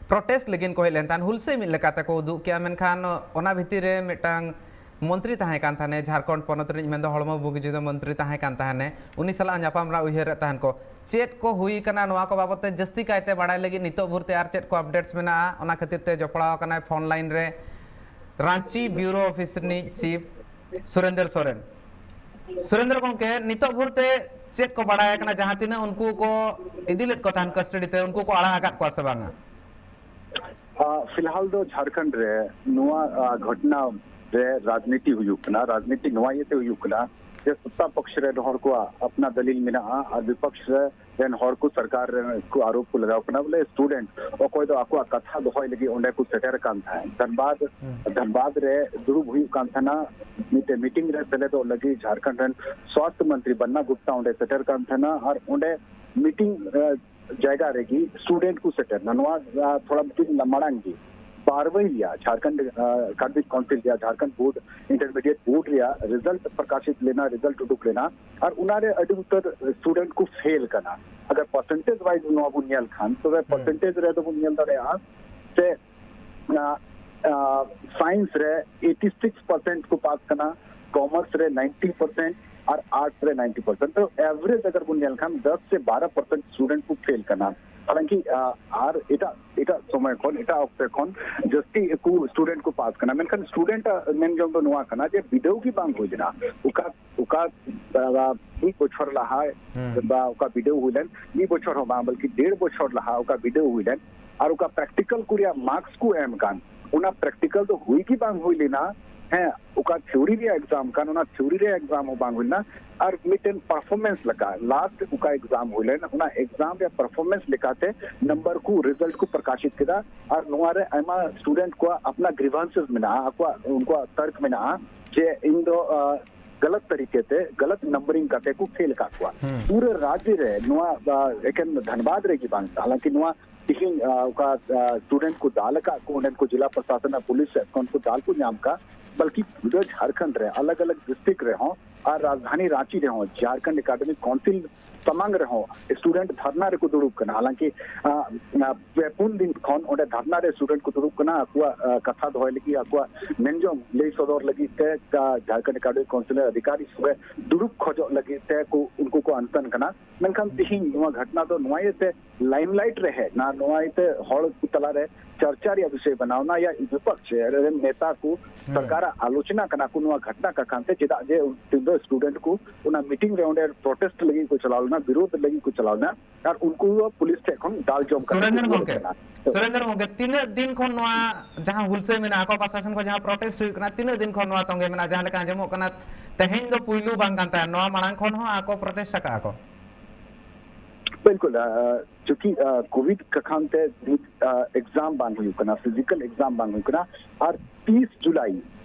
ᱯᱨᱚᱴᱮᱥᱴ ᱞᱟᱹᱜᱤᱫ ᱠᱚ ᱦᱮᱡ ᱞᱮᱱ ᱛᱟᱦᱮᱸᱫ, ᱦᱩᱞᱥᱟᱹᱭ ᱢᱤᱫ ᱞᱮᱠᱟᱛᱮ ᱠᱚ ᱩᱫᱩᱜ ᱠᱮᱜᱼᱟ, ᱢᱮᱱᱠᱷᱟᱱ ᱚᱱᱟ ᱵᱷᱤᱛᱤᱨ ᱨᱮ ᱢᱤᱫᱴᱟᱝ ᱢᱚᱱᱛᱨᱤ ᱛᱟᱦᱮᱸ ᱠᱟᱱ ᱛᱟᱦᱮᱸᱱᱮ, ᱡᱷᱟᱲᱠᱷᱚᱸᱰ ᱯᱚᱱᱚᱛ ᱨᱤᱱᱤᱡ, ᱢᱮᱱᱫᱚ ᱦᱚᱲᱢᱚ ᱵᱩᱜᱤ ᱡᱩᱫᱟᱹ ᱢᱚᱱᱛᱨᱤ ᱛᱟᱦᱮᱸ ᱠᱟᱱ ᱛᱟᱦᱮᱸᱱᱮ, ᱩᱱᱤ ᱥᱟᱞᱟᱜ ᱧᱟᱯᱟᱢ ᱨᱮᱱᱟᱜ ᱩᱭᱦᱟᱹᱨ ᱨᱮ ᱛᱟᱦᱮᱸᱱ ᱠᱚ᱾ ᱪᱮᱫ ᱠᱚ ᱦᱩᱭ ᱠᱟᱱᱟ, ᱱᱚᱣᱟ ᱠᱚ ᱵᱟᱵᱚᱛ ᱛᱮ ᱡᱟᱹᱥᱛᱤ ᱠᱟᱭᱛᱮ ᱵᱟᱲᱟᱭ ᱞᱟᱹᱜᱤᱫ ᱱᱤᱛᱚᱜ ᱵᱷᱳᱨ ᱛᱮ ᱟᱨ ᱪᱮᱫ ᱠᱚ ᱟᱯᱰᱮᱴᱥ ᱢᱮᱱᱟᱜᱼᱟ, ᱚᱱᱟ ᱠᱷᱟᱹᱛᱤᱨ ᱛᱮ ᱡᱚᱯᱲᱟᱣ ᱟᱠᱟᱱᱟᱭ ᱯᱷᱳᱱ ᱞᱟᱭᱤᱱ ᱨᱮ ᱨᱟᱸᱪᱤ ᱵᱤᱭᱩᱨᱳ ᱚᱯᱷᱤᱥ ᱨᱤᱱᱤᱡ ᱪᱤᱯ ᱥᱩᱨᱮᱱᱫᱨᱚ ᱥᱚᱨᱮᱱ᱾ ᱥᱩᱨᱮᱱᱫᱨᱚ ᱜᱚᱢᱠᱮ, ᱱᱤᱛᱚᱜ ᱵᱷᱳᱨ ᱛᱮ ᱪᱮᱫ ᱠᱚ ᱵᱟᱲᱟᱭ ᱟᱠᱟᱱᱟ? ᱡᱟᱦᱟᱸ ᱛᱤᱱᱟᱹᱜ ᱩᱱᱠᱩ ᱠᱚ ᱤᱫᱤ ᱞᱮᱫ ᱠᱚ ᱛᱟᱦᱮᱸᱱ ᱠᱟᱥᱴᱚᱰᱤ ᱛᱮ, ᱩᱱᱠᱩ ᱠᱚ ᱟᱲᱟᱜ ᱟᱠᱟᱫ ᱠᱚᱣᱟ ᱥᱮ ᱵᱟᱝᱟ? ᱟ, ᱯᱷᱤᱞᱦᱟᱞ ᱫᱚ ᱡᱷᱟᱲᱠᱷᱚᱸᱰ ᱨᱮ ᱱᱚᱣᱟ, ᱟ, ᱜᱷᱚᱴᱱᱟ ᱨᱮ ᱨᱟᱡᱽᱱᱤᱛᱤ ᱦᱩᱭᱩᱜ ᱠᱟᱱᱟ᱾ ᱨᱟᱡᱽᱱᱤᱛᱤ ᱱᱚᱣᱟ ᱤᱭᱟᱹᱛᱮ ᱦᱩᱭᱩᱜ ᱠᱟᱱᱟ, ᱡᱮ ᱥᱚᱛᱛᱟ ᱯᱚᱠᱷ ᱨᱮᱱ ᱦᱚᱲ ᱠᱚᱣᱟᱜ ᱟᱯᱱᱟ ᱫᱟᱹᱞᱤᱞ ᱢᱮᱱᱟᱜᱼᱟ ᱟᱨ ᱵᱤᱯᱚᱠᱷ ᱨᱮ ᱨᱮᱱ ᱦᱚᱲ ᱠᱚ ᱥᱚᱨᱠᱟᱨ ᱨᱮ ᱠᱚ ᱟᱨᱳᱯ ᱠᱚ ᱞᱟᱜᱟᱣ ᱠᱟᱱᱟ, ᱵᱚᱞᱮ ᱥᱴᱩᱰᱮᱱᱴ ᱚᱠᱚᱭ ᱫᱚ ᱟᱠᱚᱣᱟᱜ ᱠᱟᱛᱷᱟ ᱫᱚᱦᱚᱭ ᱞᱟᱹᱜᱤᱫ ᱚᱸᱰᱮ ᱠᱚ ᱥᱮᱴᱮᱨ ᱟᱠᱟᱱ ᱛᱟᱦᱮᱸᱫ᱾ ᱫᱷᱟᱱᱵᱟᱫ, ᱫᱷᱟᱱᱵᱟᱫ ᱨᱮ ᱫᱩᱲᱩᱵ ᱦᱩᱭᱩᱜ ᱠᱟᱱ ᱛᱟᱦᱮᱱᱟ, ᱢᱤᱫᱴᱮᱱ ᱢᱤᱴᱤᱝ ᱨᱮ ᱥᱮᱞᱮᱫᱚᱜ ᱞᱟᱹᱜᱤᱫ ᱡᱷᱟᱲᱠᱷᱚᱸᱰ ᱨᱮᱱ ᱥᱣᱟᱥᱛᱷ ᱢᱚᱱᱛᱨᱤ ᱵᱟᱱᱱᱟ ᱜᱩᱯᱛᱟ ᱚᱸᱰᱮ ᱥᱮᱴᱮᱨ ᱠᱟᱱ ᱛᱟᱦᱮᱱᱟ ᱟᱨ ᱚᱸᱰᱮ ᱢᱤᱴᱤᱝ ᱡᱟᱭᱜᱟ ᱨᱮᱜᱮ ᱥᱴᱩᱰᱮᱱᱴ ᱠᱚ ᱥᱮᱴᱮᱨ ᱮᱱᱟ᱾ ᱱᱚᱣᱟ ᱟᱨ ᱛᱷᱚᱲᱟ ᱫᱤᱱ ᱢᱟᱲᱟᱝ ᱜᱮ ᱵᱟᱨᱣᱟᱭ ᱨᱮᱭᱟᱜ ᱡᱷᱟᱲᱠᱷᱚᱸᱰ ᱟᱠᱟᱰᱮᱢᱤᱠ ᱠᱟᱣᱩᱱᱥᱤᱞ ᱨᱮᱭᱟᱜ ᱡᱷᱟᱲᱠᱷᱚᱸᱰ ᱵᱳᱨᱰ, ᱤᱱᱴᱟᱨᱢᱤᱰᱤᱭᱮᱴ ᱵᱳᱨᱰ ᱨᱮᱭᱟᱜ ᱨᱮᱡᱟᱞᱴ ᱯᱨᱚᱠᱟᱥᱤᱛ ᱞᱮᱱᱟ, ᱨᱮᱡᱟᱞᱴ ᱩᱰᱩᱠ ᱞᱮᱱᱟ, ᱟᱨ ᱚᱱᱟᱨᱮ ᱟᱹᱰᱤ ᱩᱛᱟᱹᱨ ᱥᱴᱩᱰᱮᱱᱴ ᱠᱚ ᱯᱷᱮᱞ ᱠᱟᱱᱟ᱾ ᱟᱜᱟᱨ ᱯᱟᱨᱥᱮᱱᱴᱮᱡᱽ ᱣᱟᱭᱤᱡ ᱱᱚᱣᱟ ᱵᱚᱱ ᱧᱮᱞ ᱠᱷᱟᱱ, ᱛᱚᱵᱮ ᱯᱟᱨᱥᱮᱱᱴᱮᱡᱽ ᱨᱮ ᱫᱚᱵᱚᱱ ᱧᱮᱞ ᱫᱟᱲᱮᱭᱟᱜᱼᱟ ᱥᱮ ᱥᱟᱭᱮᱱᱥ ᱨᱮ ᱮᱭᱤᱴᱤ ᱥᱤᱠᱥ ᱯᱟᱨᱥᱮᱱᱴ ᱠᱚ ᱯᱟᱥ ᱠᱟᱱᱟ, ᱠᱚᱢᱟᱨᱥ ᱨᱮ ᱱᱟᱭᱤᱱᱴᱤ ᱯᱟᱨᱥᱮᱱᱴ ᱟᱨ ᱟᱨᱴᱥ ᱨᱮ ᱱᱟᱭᱤᱱᱴᱤ ᱯᱟᱨᱥᱮᱱᱴ᱾ ᱛᱚ ᱮᱵᱷᱨᱮᱡᱽ ᱟᱜᱟᱨ ᱵᱚᱱ ᱧᱮᱞ ᱠᱷᱟᱱ, ᱫᱚᱥ ᱥᱮ ᱵᱟᱨᱚ ᱯᱟᱨᱥᱮᱱᱴ ᱥᱴᱩᱰᱮᱱᱴ ᱠᱚ ᱯᱷᱮᱞ ᱠᱟᱱᱟ᱾ ᱦᱟᱞᱟᱝᱠᱤ ᱟᱨ ᱮᱴᱟᱜ ᱮᱴᱟᱜ ᱥᱚᱢᱚᱭ ᱠᱷᱚᱱ, ᱮᱴᱟᱜ ᱚᱠᱛᱮ ᱠᱷᱚᱱ ᱡᱟᱹᱥᱛᱤ ᱠᱚ ᱥᱴᱩᱰᱮᱱᱴ ᱠᱚ ᱯᱟᱥ ᱠᱟᱱᱟ᱾ ᱢᱮᱱᱠᱷᱟᱱ ᱥᱴᱩᱰᱮᱱᱴ ᱟᱜ ᱢᱮᱱ ᱡᱚᱝ ᱫᱚ ᱱᱚᱣᱟ ᱠᱟᱱᱟ ᱡᱮ ᱵᱤᱰᱟᱹᱣ ᱜᱮ ᱵᱟᱝ ᱦᱩᱭ ᱞᱮᱱᱟ᱾ ᱚᱠᱟ ᱚᱠᱟ ᱢᱤᱫ ᱵᱚᱪᱷᱚᱨ ᱞᱟᱦᱟ ᱵᱟ ᱚᱠᱟ ᱵᱤᱰᱟᱹᱣ ᱦᱩᱭ ᱞᱮᱱ, ᱢᱤᱫ ᱵᱚᱪᱷᱚᱨ ᱦᱚᱸ ᱵᱟᱝ, ᱵᱚᱞᱠᱤ ᱰᱮᱲ ᱵᱚᱪᱷᱚᱨ ᱞᱟᱦᱟ ᱚᱠᱟ ᱵᱤᱰᱟᱹᱣ ᱦᱩᱭ ᱞᱮᱱ, ᱟᱨ ᱚᱠᱟ ᱯᱨᱮᱠᱴᱤᱠᱟᱞ ᱠᱚ ᱨᱮᱭᱟᱜ ᱢᱟᱨᱠᱥ ᱠᱚ ᱮᱢ ᱠᱟᱱ, ᱚᱱᱟ ᱯᱨᱮᱠᱴᱤᱠᱟᱞ ᱫᱚ ᱦᱩᱭ ᱜᱮ ᱵᱟᱝ ᱦᱩᱭ ᱞᱮᱱᱟ᱾ ᱦᱮᱸ, ᱚᱠᱟ ᱛᱷᱤᱭᱳᱨᱤ ᱨᱮᱭᱟᱜ ᱮᱠᱡᱟᱢ ᱠᱟᱱ, ᱚᱱᱟ ᱛᱷᱤᱭᱳᱨᱤ ᱨᱮᱭᱟᱜ ᱮᱠᱡᱟᱢ ᱦᱚᱸ ᱵᱟᱝ ᱦᱩᱭ ᱞᱮᱱᱟ᱾ ᱟᱨ ᱢᱤᱫᱴᱮᱱ ᱯᱟᱨᱯᱷᱚᱨᱢᱮᱱᱥ ᱞᱮᱠᱟ, ᱞᱟᱥᱴ ᱚᱠᱟ ᱮᱠᱡᱟᱢ ᱦᱩᱭ ᱞᱮᱱ, ᱚᱱᱟ ᱮᱠᱡᱟᱢ ᱨᱮᱭᱟᱜ ᱯᱟᱨᱯᱷᱚᱨᱢᱮᱱᱥ ᱞᱮᱠᱟᱛᱮ ᱱᱟᱢᱵᱟᱨ ᱠᱚ, ᱨᱮᱡᱟᱞᱴ ᱠᱚ ᱯᱨᱚᱠᱟᱥᱤᱛ ᱠᱮᱫᱟ᱾ ᱟᱨ ᱱᱚᱣᱟ ᱨᱮ ᱟᱭᱢᱟ ᱥᱴᱩᱰᱮᱱᱴ ᱠᱚᱣᱟᱜ ᱟᱯᱱᱟ ᱜᱨᱤᱵᱷᱟᱱᱥᱮᱥ ᱢᱮᱱᱟᱜᱼᱟ, ᱟᱠᱚᱣᱟᱜ, ᱩᱱᱠᱩᱣᱟᱜ ᱛᱟᱨᱠ ᱢᱮᱱᱟᱜᱼᱟ ᱡᱮ ᱤᱧ ᱫᱚ ᱜᱟᱞᱟᱛ ᱛᱟᱹᱨᱤᱠᱟ ᱛᱮ ᱜᱟᱞᱟᱛ ᱱᱟᱢᱵᱟᱨᱤᱝ ᱠᱟᱛᱮ ᱠᱚ ᱯᱷᱮᱞ ᱟᱠᱟᱫ ᱠᱚᱣᱟ᱾ ᱯᱩᱨᱟᱹ ᱨᱟᱡᱽ ᱨᱮ ᱱᱚᱣᱟ ᱮᱠᱮᱱ ᱫᱷᱟᱱᱵᱟᱫᱽ ᱨᱮᱜᱮ ᱵᱟᱝ, ᱦᱟᱞᱟᱝᱠᱤ ᱱᱚᱣᱟ ᱛᱤᱦᱤᱧ ᱚᱠᱟ ᱥᱴᱩᱰᱮᱱᱴ ᱠᱚ ᱫᱟᱞ ᱟᱠᱟᱫ ᱠᱚ, ᱚᱸᱰᱮᱱ ᱠᱚ ᱡᱮᱞᱟ ᱯᱨᱚᱥᱟᱥᱚᱱ ᱟᱨ ᱯᱩᱞᱤᱥ ᱥᱮᱫ ᱠᱷᱚᱱ ᱠᱚ ᱫᱟᱞ ᱠᱚ ᱧᱟᱢ ᱟᱠᱟᱫ, ᱵᱚᱞᱠᱤ ᱯᱩᱨᱟᱹ ᱡᱷᱟᱲᱠᱷᱚᱸᱰ ᱨᱮ ᱟᱞᱟᱜᱽ ᱟᱞᱟᱜᱽ ᱰᱤᱥᱴᱨᱤᱠᱴ ᱨᱮᱦᱚᱸ ᱟᱨ ᱨᱟᱡᱽᱫᱷᱟᱱᱤ ᱨᱟᱸᱪᱤ ᱨᱮᱦᱚᱸ ᱡᱷᱟᱲᱠᱷᱚᱸᱰ ᱮᱠᱟᱰᱮᱢᱤᱠ ᱠᱟᱣᱩᱱᱥᱤᱞ ᱥᱟᱢᱟᱝ ᱨᱮᱦᱚᱸ ᱥᱴᱩᱰᱮᱱᱴ ᱫᱷᱟᱨᱱᱟ ᱨᱮᱠᱚ ᱫᱩᱲᱩᱵ ᱠᱟᱱᱟ᱾ ᱦᱟᱞᱟᱝᱠᱤ ᱯᱮ ᱯᱩᱱ ᱫᱤᱱ ᱠᱷᱚᱱ ᱚᱸᱰᱮ ᱫᱷᱟᱨᱱᱟ ᱨᱮ ᱥᱴᱩᱰᱮᱱᱴ ᱠᱚ ᱫᱩᱲᱩᱵ ᱠᱟᱱᱟ, ᱟᱠᱚᱣᱟᱜ ᱠᱟᱛᱷᱟ ᱫᱚᱦᱚᱭ ᱞᱟᱹᱜᱤᱫ, ᱟᱠᱚᱣᱟᱜ ᱢᱮᱱᱡᱚᱝ ᱞᱟᱹᱭ ᱥᱚᱫᱚᱨ ᱞᱟᱹᱜᱤᱫ ᱛᱮ ᱡᱷᱟᱲᱠᱷᱚᱸᱰ ᱮᱠᱟᱰᱮᱢᱤᱠ ᱠᱟᱣᱩᱱᱥᱤᱞ ᱨᱮᱱ ᱟᱫᱷᱤᱠᱟᱨᱤ ᱥᱚᱸᱜᱮ ᱫᱩᱲᱩᱵ ᱠᱷᱚᱡᱚᱜ ᱞᱟᱹᱜᱤᱫ ᱛᱮ ᱠᱚ, ᱩᱱᱠᱩ ᱠᱚ ᱟᱱᱛᱟᱱ ᱠᱟᱱᱟ᱾ ᱢᱮᱱᱠᱷᱟᱱ ᱛᱤᱦᱤᱧ ᱱᱚᱣᱟ ᱜᱷᱚᱴᱱᱟ ᱫᱚ ᱱᱚᱣᱟ ᱤᱭᱟᱹᱛᱮ ᱞᱟᱭᱤᱢᱞᱟᱭᱤᱴ ᱨᱮ ᱦᱮᱡ ᱮᱱᱟ, ᱱᱚᱣᱟ ᱤᱭᱟᱹᱛᱮ ᱦᱚᱲ ᱠᱚ ᱛᱟᱞᱟᱨᱮ ᱪᱟᱨᱪᱟ ᱨᱮᱭᱟᱜ ᱵᱤᱥᱚᱭ ᱵᱮᱱᱟᱣ ᱮᱱᱟ, ᱭᱟ ᱵᱤᱯᱚᱠᱷ ᱨᱮᱱ ᱱᱮᱛᱟ ᱠᱚ ᱥᱚᱨᱠᱟᱨᱟᱜ ᱟᱞᱳᱪᱚᱱᱟ ᱠᱟᱱᱟ ᱠᱚ ᱱᱚᱣᱟ ᱜᱷᱚᱴᱱᱟ ᱠᱟ ᱠᱷᱟᱱ ᱛᱮ, ᱪᱮᱫᱟᱜ ᱡᱮ ᱩᱱᱠᱩ ᱫᱚ ᱥᱴᱩᱰᱮᱱᱴ ᱠᱚ ᱚᱱᱟ ᱢᱤᱴᱤᱝ ᱨᱮ ᱚᱸᱰᱮ ᱯᱨᱚᱴᱮᱥᱴ ᱞᱟᱹᱜᱤᱫ ᱠᱚ ᱪᱟᱞᱟᱣ ᱞᱮᱱᱟ, ᱵᱤᱨᱳᱫᱷ ᱞᱟᱹᱜᱤᱫ ᱠᱚ ᱪᱟᱞᱟᱣ ᱞᱮᱱᱟ, ᱟᱨ ᱩᱱᱠᱩ ᱯᱩᱞᱤᱥ ᱴᱷᱮᱱ ᱠᱷᱚᱱ ᱫᱟᱞ ᱡᱚᱢ ᱠᱟᱛᱮ ᱥᱩᱨᱮᱱᱫᱨᱚ ᱠᱚ ᱨᱩᱣᱟᱹᱲ ᱜᱚᱢᱠᱮ, ᱠᱟᱱᱟ᱾ ᱥᱩᱨᱮᱱᱫᱨᱚ ᱜᱚᱢᱠᱮ, ᱛᱤᱱᱟᱹᱜ ᱫᱤᱱ ᱠᱷᱚᱱ ᱱᱚᱣᱟ ᱡᱟᱦᱟᱸ ᱦᱩᱞᱥᱟᱹᱭ ᱢᱮᱱᱟᱜᱼᱟ, ᱟᱠᱚ ᱯᱨᱚᱥᱟᱥᱚᱱ ᱠᱚ ᱡᱟᱦᱟᱸ ᱯᱨᱚᱴᱮᱥᱴ ᱦᱩᱭᱩᱜ ᱠᱟᱱᱟ, ᱛᱤᱱᱟᱹᱜ ᱫᱤᱱ ᱠᱷᱚᱱ ᱱᱚᱣᱟ ᱛᱚᱸᱜᱮ ᱢᱮᱱᱟᱜᱼᱟ? ᱡᱟᱦᱟᱸ ᱞᱮᱠᱟ ᱟᱸᱡᱚᱢᱚᱜ ᱠᱟᱱᱟ, ᱛᱮᱦᱮᱧ ᱫᱚ ᱯᱩᱭᱞᱩ ᱵᱟᱝ ᱠᱟᱱ ᱛᱟᱦᱮᱸᱫ, ᱱᱚᱣᱟ ᱢᱟᱲᱟᱝ ᱠᱷᱚᱱ ᱦᱚᱸ ᱟᱠᱚ ᱯᱨᱚᱴᱮᱥᱴ ᱟᱠᱟᱫᱼᱟ ᱠᱚ᱾ ᱵᱤᱞᱠᱩᱞ, ᱟ, ᱪᱩᱸᱠᱤ, ᱟ, ᱠᱳᱵᱷᱤᱰ ᱠᱟᱠᱷᱟᱱ ᱛᱮ ᱱᱤᱛ, ᱟ, ᱮᱠᱡᱟᱢ ᱵᱟᱝ ᱦᱩᱭᱩᱜ ᱠᱟᱱᱟ, ᱯᱷᱤᱡᱤᱠᱟᱞ ᱮᱠᱡᱟᱢ ᱵᱟᱝ ᱦᱩᱭᱩᱜ ᱠᱟᱱᱟ᱾ ᱟᱨ ᱛᱤᱥ ᱡᱩᱞᱟᱭ,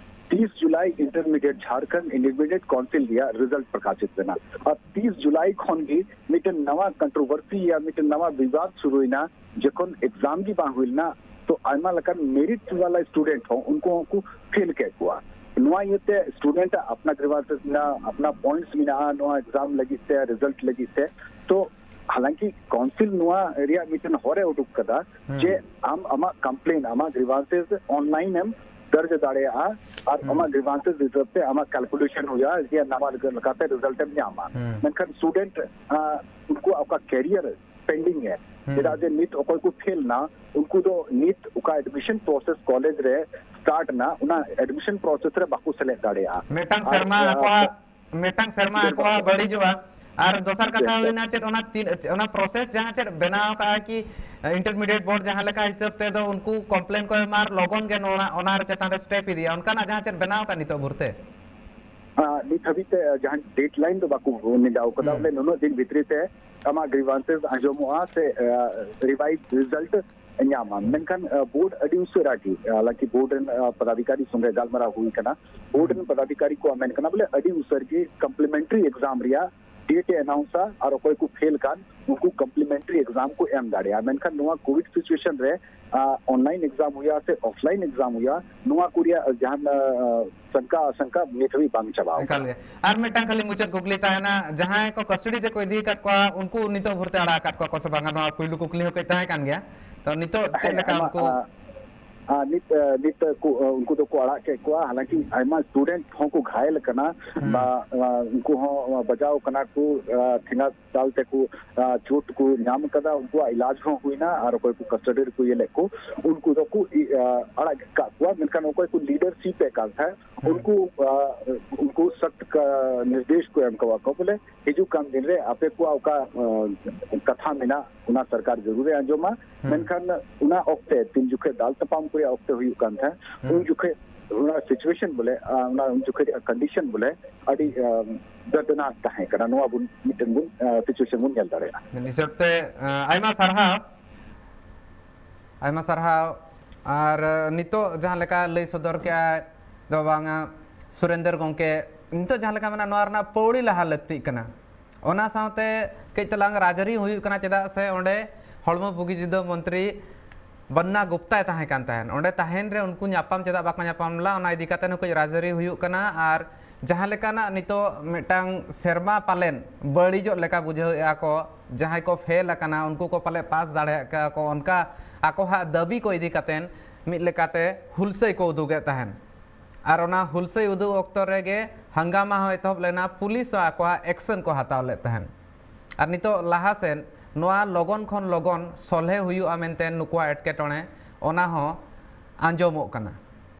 ᱛᱤᱥ ᱡᱩᱞᱟᱭ ᱤᱱᱴᱟᱨᱢᱤᱰᱤᱭᱮᱴ, ᱡᱷᱟᱲᱠᱷᱚᱸᱰ ᱤᱱᱴᱟᱨᱢᱤᱰᱤᱭᱮᱴ ᱠᱟᱣᱩᱱᱥᱤᱞ ᱨᱮᱭᱟᱜ ᱨᱮᱡᱟᱞᱴ ᱯᱨᱚᱠᱟᱥᱤᱛ ᱞᱮᱱᱟ᱾ ᱟᱨ ᱛᱤᱥ ᱡᱩᱞᱟᱭ ᱠᱷᱚᱱ ᱜᱮ ᱢᱤᱫᱴᱮᱱ ᱱᱟᱣᱟ ᱠᱚᱱᱴᱨᱳᱵᱷᱟᱨᱥᱤ ᱭᱟ ᱢᱤᱫᱴᱮᱱ ᱱᱟᱣᱟ ᱵᱤᱵᱟᱫ ᱥᱩᱨᱩᱭᱮᱱᱟ, ᱡᱚᱠᱷᱚᱱ ᱮᱠᱡᱟᱢ ᱜᱮ ᱵᱟᱝ ᱦᱩᱭ ᱞᱮᱱᱟ, ᱛᱚ ᱟᱭᱢᱟ ᱞᱮᱠᱟᱱ ᱢᱮᱨᱤᱴ ᱣᱟᱞᱟ ᱥᱴᱩᱰᱮᱱᱴ ᱦᱚᱸ ᱩᱱᱠᱩ ᱦᱚᱸᱠᱚ ᱯᱷᱮᱞ ᱠᱮᱫ ᱠᱚᱣᱟ᱾ ᱱᱚᱣᱟ ᱤᱭᱟᱹᱛᱮ ᱥᱴᱩᱰᱮᱱᱴ ᱟᱜ ᱟᱯᱱᱟ ᱜᱨᱤᱣᱟᱱᱥᱮᱥ ᱢᱮᱱᱟᱜᱼᱟ, ᱟᱯᱱᱟ ᱯᱚᱭᱮᱱᱴᱥ ᱢᱮᱱᱟᱜᱼᱟ ᱱᱚᱣᱟ ᱮᱠᱡᱟᱢ ᱞᱟᱹᱜᱤᱫ ᱛᱮ, ᱨᱮᱡᱟᱞᱴ ᱞᱟᱹᱜᱤᱫ ᱛᱮ᱾ ᱛᱚ ᱦᱟᱞᱟᱝᱠᱤ ᱠᱟᱣᱩᱱᱥᱤᱞ ᱱᱚᱣᱟ ᱨᱮᱭᱟᱜ ᱢᱤᱫᱴᱮᱱ ᱦᱚᱨ ᱮ ᱩᱰᱩᱠ ᱠᱟᱫᱟ ᱦᱩᱸ᱾ ᱡᱮ ᱟᱢ ᱟᱢᱟᱜ ᱠᱚᱢᱯᱞᱮᱱ, ᱟᱢᱟᱜ ᱜᱨᱤᱣᱟᱱᱥᱮᱥ ᱚᱱᱞᱟᱭᱤᱱ ᱮᱢ ᱫᱚᱨᱡᱽ ᱫᱟᱲᱮᱭᱟᱜᱼᱟ ᱟᱨ ᱦᱩᱸ᱾ ᱟᱢᱟᱜ ᱜᱨᱤᱣᱟᱱᱥᱮᱥ ᱦᱤᱥᱟᱹᱵ ᱛᱮ ᱟᱢᱟᱜ ᱠᱟᱞᱠᱩᱞᱮᱥᱚᱱ ᱦᱩᱭᱩᱜᱼᱟ ᱡᱮ ᱱᱟᱣᱟ ᱞᱮᱠᱟᱛᱮ ᱨᱮᱡᱟᱞᱴ ᱮᱢ ᱧᱟᱢᱟ᱾ ᱦᱩᱸ᱾ ᱢᱮᱱᱠᱷᱟᱱ ᱥᱴᱩᱰᱮᱱᱴ ᱩᱱᱠᱩᱣᱟᱜ ᱚᱠᱟ ᱠᱮᱨᱤᱭᱟᱨ ᱯᱮᱱᱰᱤᱝ ᱮ, ᱦᱩᱸ᱾ ᱪᱮᱫᱟᱜ ᱡᱮ ᱱᱤᱛ ᱚᱠᱚᱭ ᱠᱚ ᱯᱷᱮᱞ ᱱᱟ, ᱩᱱᱠᱩ ᱫᱚ ᱱᱤᱛ ᱚᱠᱟ ᱮᱰᱢᱤᱥᱚᱱ ᱯᱨᱚᱥᱮᱥ ᱠᱚᱞᱮᱡᱽ ᱨᱮ ᱥᱴᱟᱨᱴ ᱱᱟ, ᱚᱱᱟ ᱮᱰᱢᱤᱥᱚᱱ ᱯᱨᱚᱥᱮᱥ ᱨᱮ ᱵᱟᱠᱚ ᱥᱮᱞᱮᱫ ᱫᱟᱲᱮᱭᱟᱜᱼᱟ᱾ ᱢᱤᱫᱴᱟᱝ ᱟᱨ, ᱥᱮᱨᱢᱟ ᱟ, ᱟᱠᱚᱣᱟᱜ, ᱢᱤᱫᱴᱟᱝ ᱥᱮᱨᱢᱟ ᱪᱮᱫ ᱟᱠᱚᱣᱟᱜ ᱵᱟᱠᱚ ᱵᱟᱹᱲᱤᱡᱚᱜᱼᱟ᱾ ᱟᱨ ᱫᱚᱥᱟᱨ ᱠᱟᱛᱷᱟ ᱪᱮᱫ ᱦᱩᱭᱱᱟ ᱪᱮᱫ, ᱚᱱᱟ ᱛᱤᱱ, ᱚᱱᱟ ᱯᱨᱚᱥᱮᱥ ᱡᱟᱦᱟᱸ ᱪᱮᱫ ᱵᱮᱱᱟᱣ ᱠᱟᱜᱼᱟ ᱠᱤ ᱤᱱᱴᱟᱨᱢᱤᱰᱤᱭᱮᱴ ᱵᱳᱨᱰ ᱡᱟᱦᱟᱸ ᱞᱮᱠᱟ ᱦᱤᱥᱟᱹᱵ ᱛᱮᱫᱚ ᱩᱱᱠᱩ ᱠᱚᱢᱯᱞᱮᱱ ᱠᱚ ᱮᱢᱟ ᱟᱨ ᱞᱚᱜᱚᱱ ᱜᱮ ᱱᱚᱣᱟ, ᱚᱱᱟ ᱨᱮ ᱪᱮᱛᱟᱱ ᱨᱮ ᱥᱴᱮᱯ ᱤᱫᱤᱭᱟ, ᱚᱱᱠᱟᱱᱟᱜ ᱡᱟᱦᱟᱸ ᱪᱮᱫ ᱵᱮᱱᱟᱣ ᱠᱟᱜ ᱱᱤᱛᱚᱜ ᱵᱷᱳᱨ ᱛᱮ? ᱟ, ᱱᱤᱛ ᱦᱟᱹᱵᱤᱡ ᱛᱮ ᱡᱟᱦᱟᱸ ᱰᱮᱰᱞᱟᱭᱤᱱ ᱫᱚ ᱵᱟᱠᱚ ᱱᱮᱰᱟᱣ ᱠᱟᱫᱟ, ᱦᱩᱸ᱾ ᱵᱚᱞᱮ ᱱᱩᱱᱟᱹᱜ ᱫᱤᱱ ᱵᱷᱤᱛᱨᱤ ᱛᱮ ᱟᱢᱟᱜ ᱜᱨᱤᱣᱟᱱᱥᱮᱥ ᱟᱸᱡᱚᱢᱚᱜᱼᱟ ᱥᱮ, ᱟ, ᱨᱤᱵᱷᱟᱭᱤᱡᱽ ᱨᱤᱡᱟᱞᱴ ᱧᱟᱢᱟ᱾ ᱢᱮᱱᱠᱷᱟᱱ, ᱟ, ᱵᱳᱨᱰ ᱟᱹᱰᱤ ᱩᱥᱟᱹᱨᱟ ᱜᱮ, ᱟ, ᱦᱟᱞᱟᱝᱠᱤ ᱵᱳᱨᱰ ᱨᱮᱱ, ᱟ, ᱯᱚᱫᱟᱫᱷᱤᱠᱟᱨᱤ ᱥᱚᱸᱜᱮ ᱜᱟᱞᱢᱟᱨᱟᱣ ᱦᱩᱭ ᱠᱟᱱᱟ᱾ ᱵᱳᱨᱰ ᱨᱮᱱ ᱯᱚᱫᱟᱫᱷᱤᱠᱟᱨᱤ ᱠᱚᱣᱟᱜ ᱢᱮᱱ ᱠᱟᱱᱟ ᱵᱚᱞᱮ ᱟᱹᱰᱤ ᱩᱥᱟᱹᱨ ᱜᱮ ᱠᱚᱢᱯᱞᱤᱢᱮᱱᱴᱟᱨᱤ ᱮᱠᱡᱟᱢ ᱨᱮᱭᱟᱜ ᱰᱮᱴ ᱮ ᱟᱱᱟᱣᱩᱱᱥᱟ ᱟᱨ ᱚᱠᱚᱭ ᱠᱚ ᱯᱷᱮᱞ ᱠᱟᱱ ᱩᱱᱠᱩ ᱠᱚᱢᱯᱞᱤᱢᱮᱱᱴᱟᱨᱤ ᱮᱠᱡᱟᱢ ᱠᱚ ᱮᱢ ᱫᱟᱲᱮᱭᱟᱜᱼᱟ᱾ ᱢᱮᱱᱠᱷᱟᱱ ᱱᱚᱣᱟ ᱠᱳᱵᱷᱤᱰ ᱥᱤᱪᱩᱭᱮᱥᱚᱱ ᱨᱮ, ᱟ, ᱚᱱᱞᱟᱭᱤᱱ ᱮᱠᱡᱟᱢ ᱦᱩᱭᱩᱜᱼᱟ ᱥᱮ ᱚᱯᱷᱞᱟᱭᱤᱱ ᱮᱠᱡᱟᱢ ᱦᱩᱭᱩᱜᱼᱟ, ᱱᱚᱣᱟ ᱠᱚ ᱨᱮᱭᱟᱜ ᱡᱟᱦᱟᱱ, ᱟ, ᱥᱟᱝᱠᱟ ᱟᱥᱟᱝᱠᱟ ᱱᱤᱛ ᱦᱟᱹᱵᱤᱡ ᱵᱟᱝ ᱪᱟᱵᱟᱣ ᱮᱠᱟᱞ ᱠᱟᱱᱟ᱾ ᱜᱮ᱾ ᱟᱨ ᱢᱤᱫᱴᱟᱝ ᱠᱷᱟᱹᱞᱤ ᱢᱩᱪᱟᱹᱫ ᱠᱩᱠᱞᱤ ᱛᱟᱦᱮᱱᱟ, ᱡᱟᱦᱟᱸᱭ ᱠᱚ ᱠᱟᱥᱴᱚᱰᱤ ᱛᱮᱠᱚ ᱤᱫᱤ ᱟᱠᱟᱫ ᱠᱚᱣᱟ, ᱩᱱᱠᱩ ᱱᱤᱛᱚᱜ ᱵᱷᱳᱨ ᱛᱮ ᱟᱲᱟᱜ ᱟᱠᱟᱫ ᱠᱚᱣᱟ ᱠᱚ ᱥᱮ ᱵᱟᱝᱟ? ᱱᱚᱣᱟ ᱯᱩᱭᱞᱩ ᱠᱩᱠᱞᱤ ᱦᱚᱸ ᱠᱟᱹᱡ ᱛᱟᱦᱮᱸ ᱠᱟᱱ ᱜᱮᱭᱟ᱾ ᱛᱚ ᱱᱤᱛᱚᱜ ᱪᱮᱫ ᱦᱮᱸ, ᱞᱮᱠᱟ ᱟᱢᱟᱜ, ᱩᱱᱠᱩ? ᱟ, ᱟ, ᱱᱤᱛ, ᱟ, ᱱᱤᱛ ᱠᱚ, ᱟ, ᱩᱱᱠᱩ ᱫᱚᱠᱚ ᱟᱲᱟᱜ ᱠᱮᱫ ᱠᱚᱣᱟ, ᱦᱟᱞᱟᱝᱠᱤ ᱟᱭᱢᱟ ᱥᱴᱩᱰᱮᱱᱴ ᱦᱚᱸᱠᱚ ᱜᱷᱟᱭᱮᱞ ᱟᱠᱟᱱᱟ, ᱦᱩᱸ᱾ ᱵᱟ, ᱟ, ᱩᱱᱠᱩ ᱦᱚᱸ ᱵᱟᱡᱟᱣ ᱠᱟᱱᱟ ᱠᱚ, ᱟ, ᱴᱷᱮᱸᱜᱟ ᱫᱟᱞ ᱛᱮᱠᱚ, ᱟ, ᱪᱳᱴ ᱠᱚ ᱧᱟᱢ ᱠᱟᱫᱟ, ᱩᱱᱠᱩᱣᱟᱜ ᱤᱞᱟᱡᱽ ᱦᱚᱸ ᱦᱩᱭᱱᱟ, ᱟᱨ ᱚᱠᱚᱭ ᱠᱚ ᱠᱟᱥᱴᱚᱰᱤ ᱨᱮᱠᱚ ᱤᱭᱟᱹ ᱞᱮᱫ ᱠᱚ, ᱩᱱᱠᱩ ᱫᱚᱠᱚ ᱤ-, ᱟ, ᱟᱲᱟᱜ ᱠᱟᱜ ᱠᱚᱣᱟ, ᱢᱮᱱᱠᱷᱟᱱ ᱚᱠᱚᱭ ᱠᱚ ᱞᱤᱰᱟᱨᱥᱤᱯ ᱮ ᱠᱟᱱ ᱛᱟᱦᱮᱸᱫ, ᱦᱩᱸ᱾ ᱩᱱᱠᱩ, ᱟ, ᱩᱱᱠᱩ ᱥᱚᱠᱛ ᱠᱟ-, ᱱᱤᱨᱫᱮᱥ ᱠᱚ ᱮᱢ ᱠᱟᱣᱟ ᱠᱚ, ᱵᱚᱞᱮ ᱦᱤᱡᱩᱜ ᱠᱟᱱ ᱫᱤᱱ ᱨᱮ ᱟᱯᱮ ᱠᱚᱣᱟᱜ ᱚᱠᱟ, ᱟ, ᱠᱟᱛᱷᱟ ᱢᱮᱱᱟᱜ, ᱚᱱᱟ ᱥᱚᱨᱠᱟᱨ ᱡᱟᱹᱨᱩᱲᱮ ᱟᱸᱡᱚᱢᱟ᱾ ᱦᱩᱸ᱾ ᱢᱮᱱᱠᱷᱟᱱ ᱚᱱᱟ ᱚᱠᱛᱮ ᱛᱤᱱ ᱡᱚᱠᱷᱮᱡ ᱫᱟᱞ ᱛᱟᱯᱟᱢ ᱨᱮᱭᱟᱜ ᱚᱠᱛᱮ ᱦᱩᱭᱩᱜ ᱠᱟᱱ ᱛᱟᱦᱮᱸᱫ᱾ ᱦᱩᱸ᱾ ᱩᱱ ᱡᱚᱠᱷᱮᱡ ᱚᱱᱟ situation ᱵᱚᱞᱮ, ᱟᱸ, ᱚᱱᱟ ᱩᱱ ᱡᱚᱠᱷᱮᱡ ᱨᱮᱭᱟᱜ condition ᱵᱚᱞᱮ ᱟᱹᱰᱤ, ᱟᱸ, ᱫᱚᱨᱫᱽᱱᱟᱠ ᱛᱟᱦᱮᱸ ᱠᱟᱱᱟ᱾ ᱱᱚᱣᱟ ᱵᱚᱱ ᱢᱤᱫᱴᱮᱱ ᱵᱚᱱ, ᱟᱸ, situation ᱵᱚᱱ ᱧᱮᱞ ᱫᱟᱲᱮᱭᱟᱜᱼᱟ᱾ ᱢᱤᱫ ᱦᱤᱥᱟᱹᱵ ᱛᱮ, ᱟᱸ, ᱟᱭᱢᱟ ᱥᱟᱨᱦᱟᱣ᱾ ᱟᱭᱢᱟ ᱥᱟᱨᱦᱟᱣ᱾ ᱟᱨ, ᱟᱸ, ᱱᱤᱛᱚᱜ ᱡᱟᱦᱟᱸ ᱞᱮᱠᱟ ᱞᱟᱹᱭ ᱥᱚᱫᱚᱨ ᱠᱮᱜᱼᱟᱭ ᱫᱚ ᱵᱟᱝᱟ ᱥᱩᱨᱮᱱᱫᱨ ᱜᱚᱢᱠᱮ, ᱱᱤᱛᱚᱜ ᱡᱟᱦᱟᱸ ᱞᱮᱠᱟ ᱢᱮᱱᱟᱜᱼᱟ, ᱱᱚᱣᱟ ᱨᱮᱱᱟᱜ ᱯᱟᱹᱣᱲᱤ ᱞᱟᱦᱟ ᱞᱟᱹᱠᱛᱤᱜ ᱠᱟᱱᱟ᱾ ᱚᱱᱟ ᱥᱟᱶᱛᱮ ᱠᱟᱹᱡ ᱛᱟᱞᱟᱝ ᱨᱟᱡᱽᱟᱹᱨᱤ ᱦᱩᱭᱩᱜ ᱠᱟᱱᱟ, ᱪᱮᱫᱟᱜ ᱥᱮ ᱚᱸᱰᱮ ᱦᱚᱲᱢᱚ ᱵᱩᱜᱤ ᱡᱩᱫᱟᱹ ᱢᱚᱱᱛᱨᱤ ᱵᱟᱱᱱᱟ ᱜᱩᱯᱛᱟᱭ ᱛᱟᱦᱮᱸ ᱠᱟᱱ ᱛᱟᱦᱮᱸᱫ᱾ ᱚᱸᱰᱮ ᱛᱟᱦᱮᱱ ᱨᱮ ᱩᱱᱠᱩ ᱧᱟᱯᱟᱢ ᱪᱮᱫᱟᱜ ᱵᱟᱠᱚ ᱧᱟᱯᱟᱢ ᱞᱮᱱᱟ, ᱚᱱᱟ ᱤᱫᱤ ᱠᱟᱛᱮ ᱦᱚᱸ ᱠᱟᱹᱡ ᱨᱟᱡᱽᱟᱹᱨᱤ ᱦᱩᱭᱩᱜ ᱠᱟᱱᱟ᱾ ᱟᱨ ᱡᱟᱦᱟᱸ ᱞᱮᱠᱟᱱᱟᱜ ᱱᱤᱛᱚᱜ ᱢᱤᱫᱴᱟᱝ ᱥᱮᱨᱢᱟ ᱯᱟᱞᱮᱱ ᱵᱟᱹᱲᱤᱡᱚᱜ ᱞᱮᱠᱟ ᱵᱩᱡᱷᱟᱹᱣᱮᱫᱼᱟ ᱠᱚ, ᱡᱟᱦᱟᱸᱭ ᱠᱚ ᱯᱷᱮᱞ ᱟᱠᱟᱱᱟ ᱩᱱᱠᱩ ᱠᱚ ᱯᱟᱞᱮ ᱯᱟᱥ ᱫᱟᱲᱮᱭᱟᱜ ᱠᱟᱱᱟ ᱠᱚ, ᱚᱱᱠᱟ ᱟᱠᱚᱣᱟᱜ ᱫᱟᱹᱵᱤ ᱠᱚ ᱤᱫᱤ ᱠᱟᱛᱮ ᱢᱤᱫ ᱞᱮᱠᱟᱛᱮ ᱦᱩᱞᱥᱟᱹᱭ ᱠᱚ ᱩᱫᱩᱜᱮᱫ ᱛᱟᱦᱮᱸᱱ᱾ ᱟᱨ ᱚᱱᱟ ᱦᱩᱞᱥᱟᱹᱭ ᱩᱫᱩᱜ ᱚᱠᱛᱚ ᱨᱮᱜᱮ ᱦᱟᱝᱜᱟᱢᱟ ᱦᱚᱸ ᱮᱛᱚᱦᱚᱵ ᱞᱮᱱᱟ, ᱯᱩᱞᱤᱥ ᱦᱚᱸ ᱟᱠᱚᱣᱟᱜ ᱮᱠᱥᱮᱱ ᱠᱚ ᱦᱟᱛᱟᱣ ᱞᱮᱫ ᱛᱟᱦᱮᱸᱱ᱾ ᱟᱨ ᱱᱤᱛᱚᱜ ᱞᱟᱦᱟ ᱥᱮᱫ ᱱᱚᱣᱟ ᱞᱚᱜᱚᱱ ᱠᱷᱚᱱ ᱞᱚᱜᱚᱱ ᱥᱚᱞᱦᱮ ᱦᱩᱭᱩᱜᱼᱟ ᱢᱮᱱᱛᱮ ᱱᱩᱠᱩᱣᱟᱜ ᱮᱴᱠᱮᱴᱚᱬᱮ, ᱚᱱᱟ ᱦᱚᱸ ᱟᱸᱡᱚᱢᱚᱜ ᱠᱟᱱᱟ᱾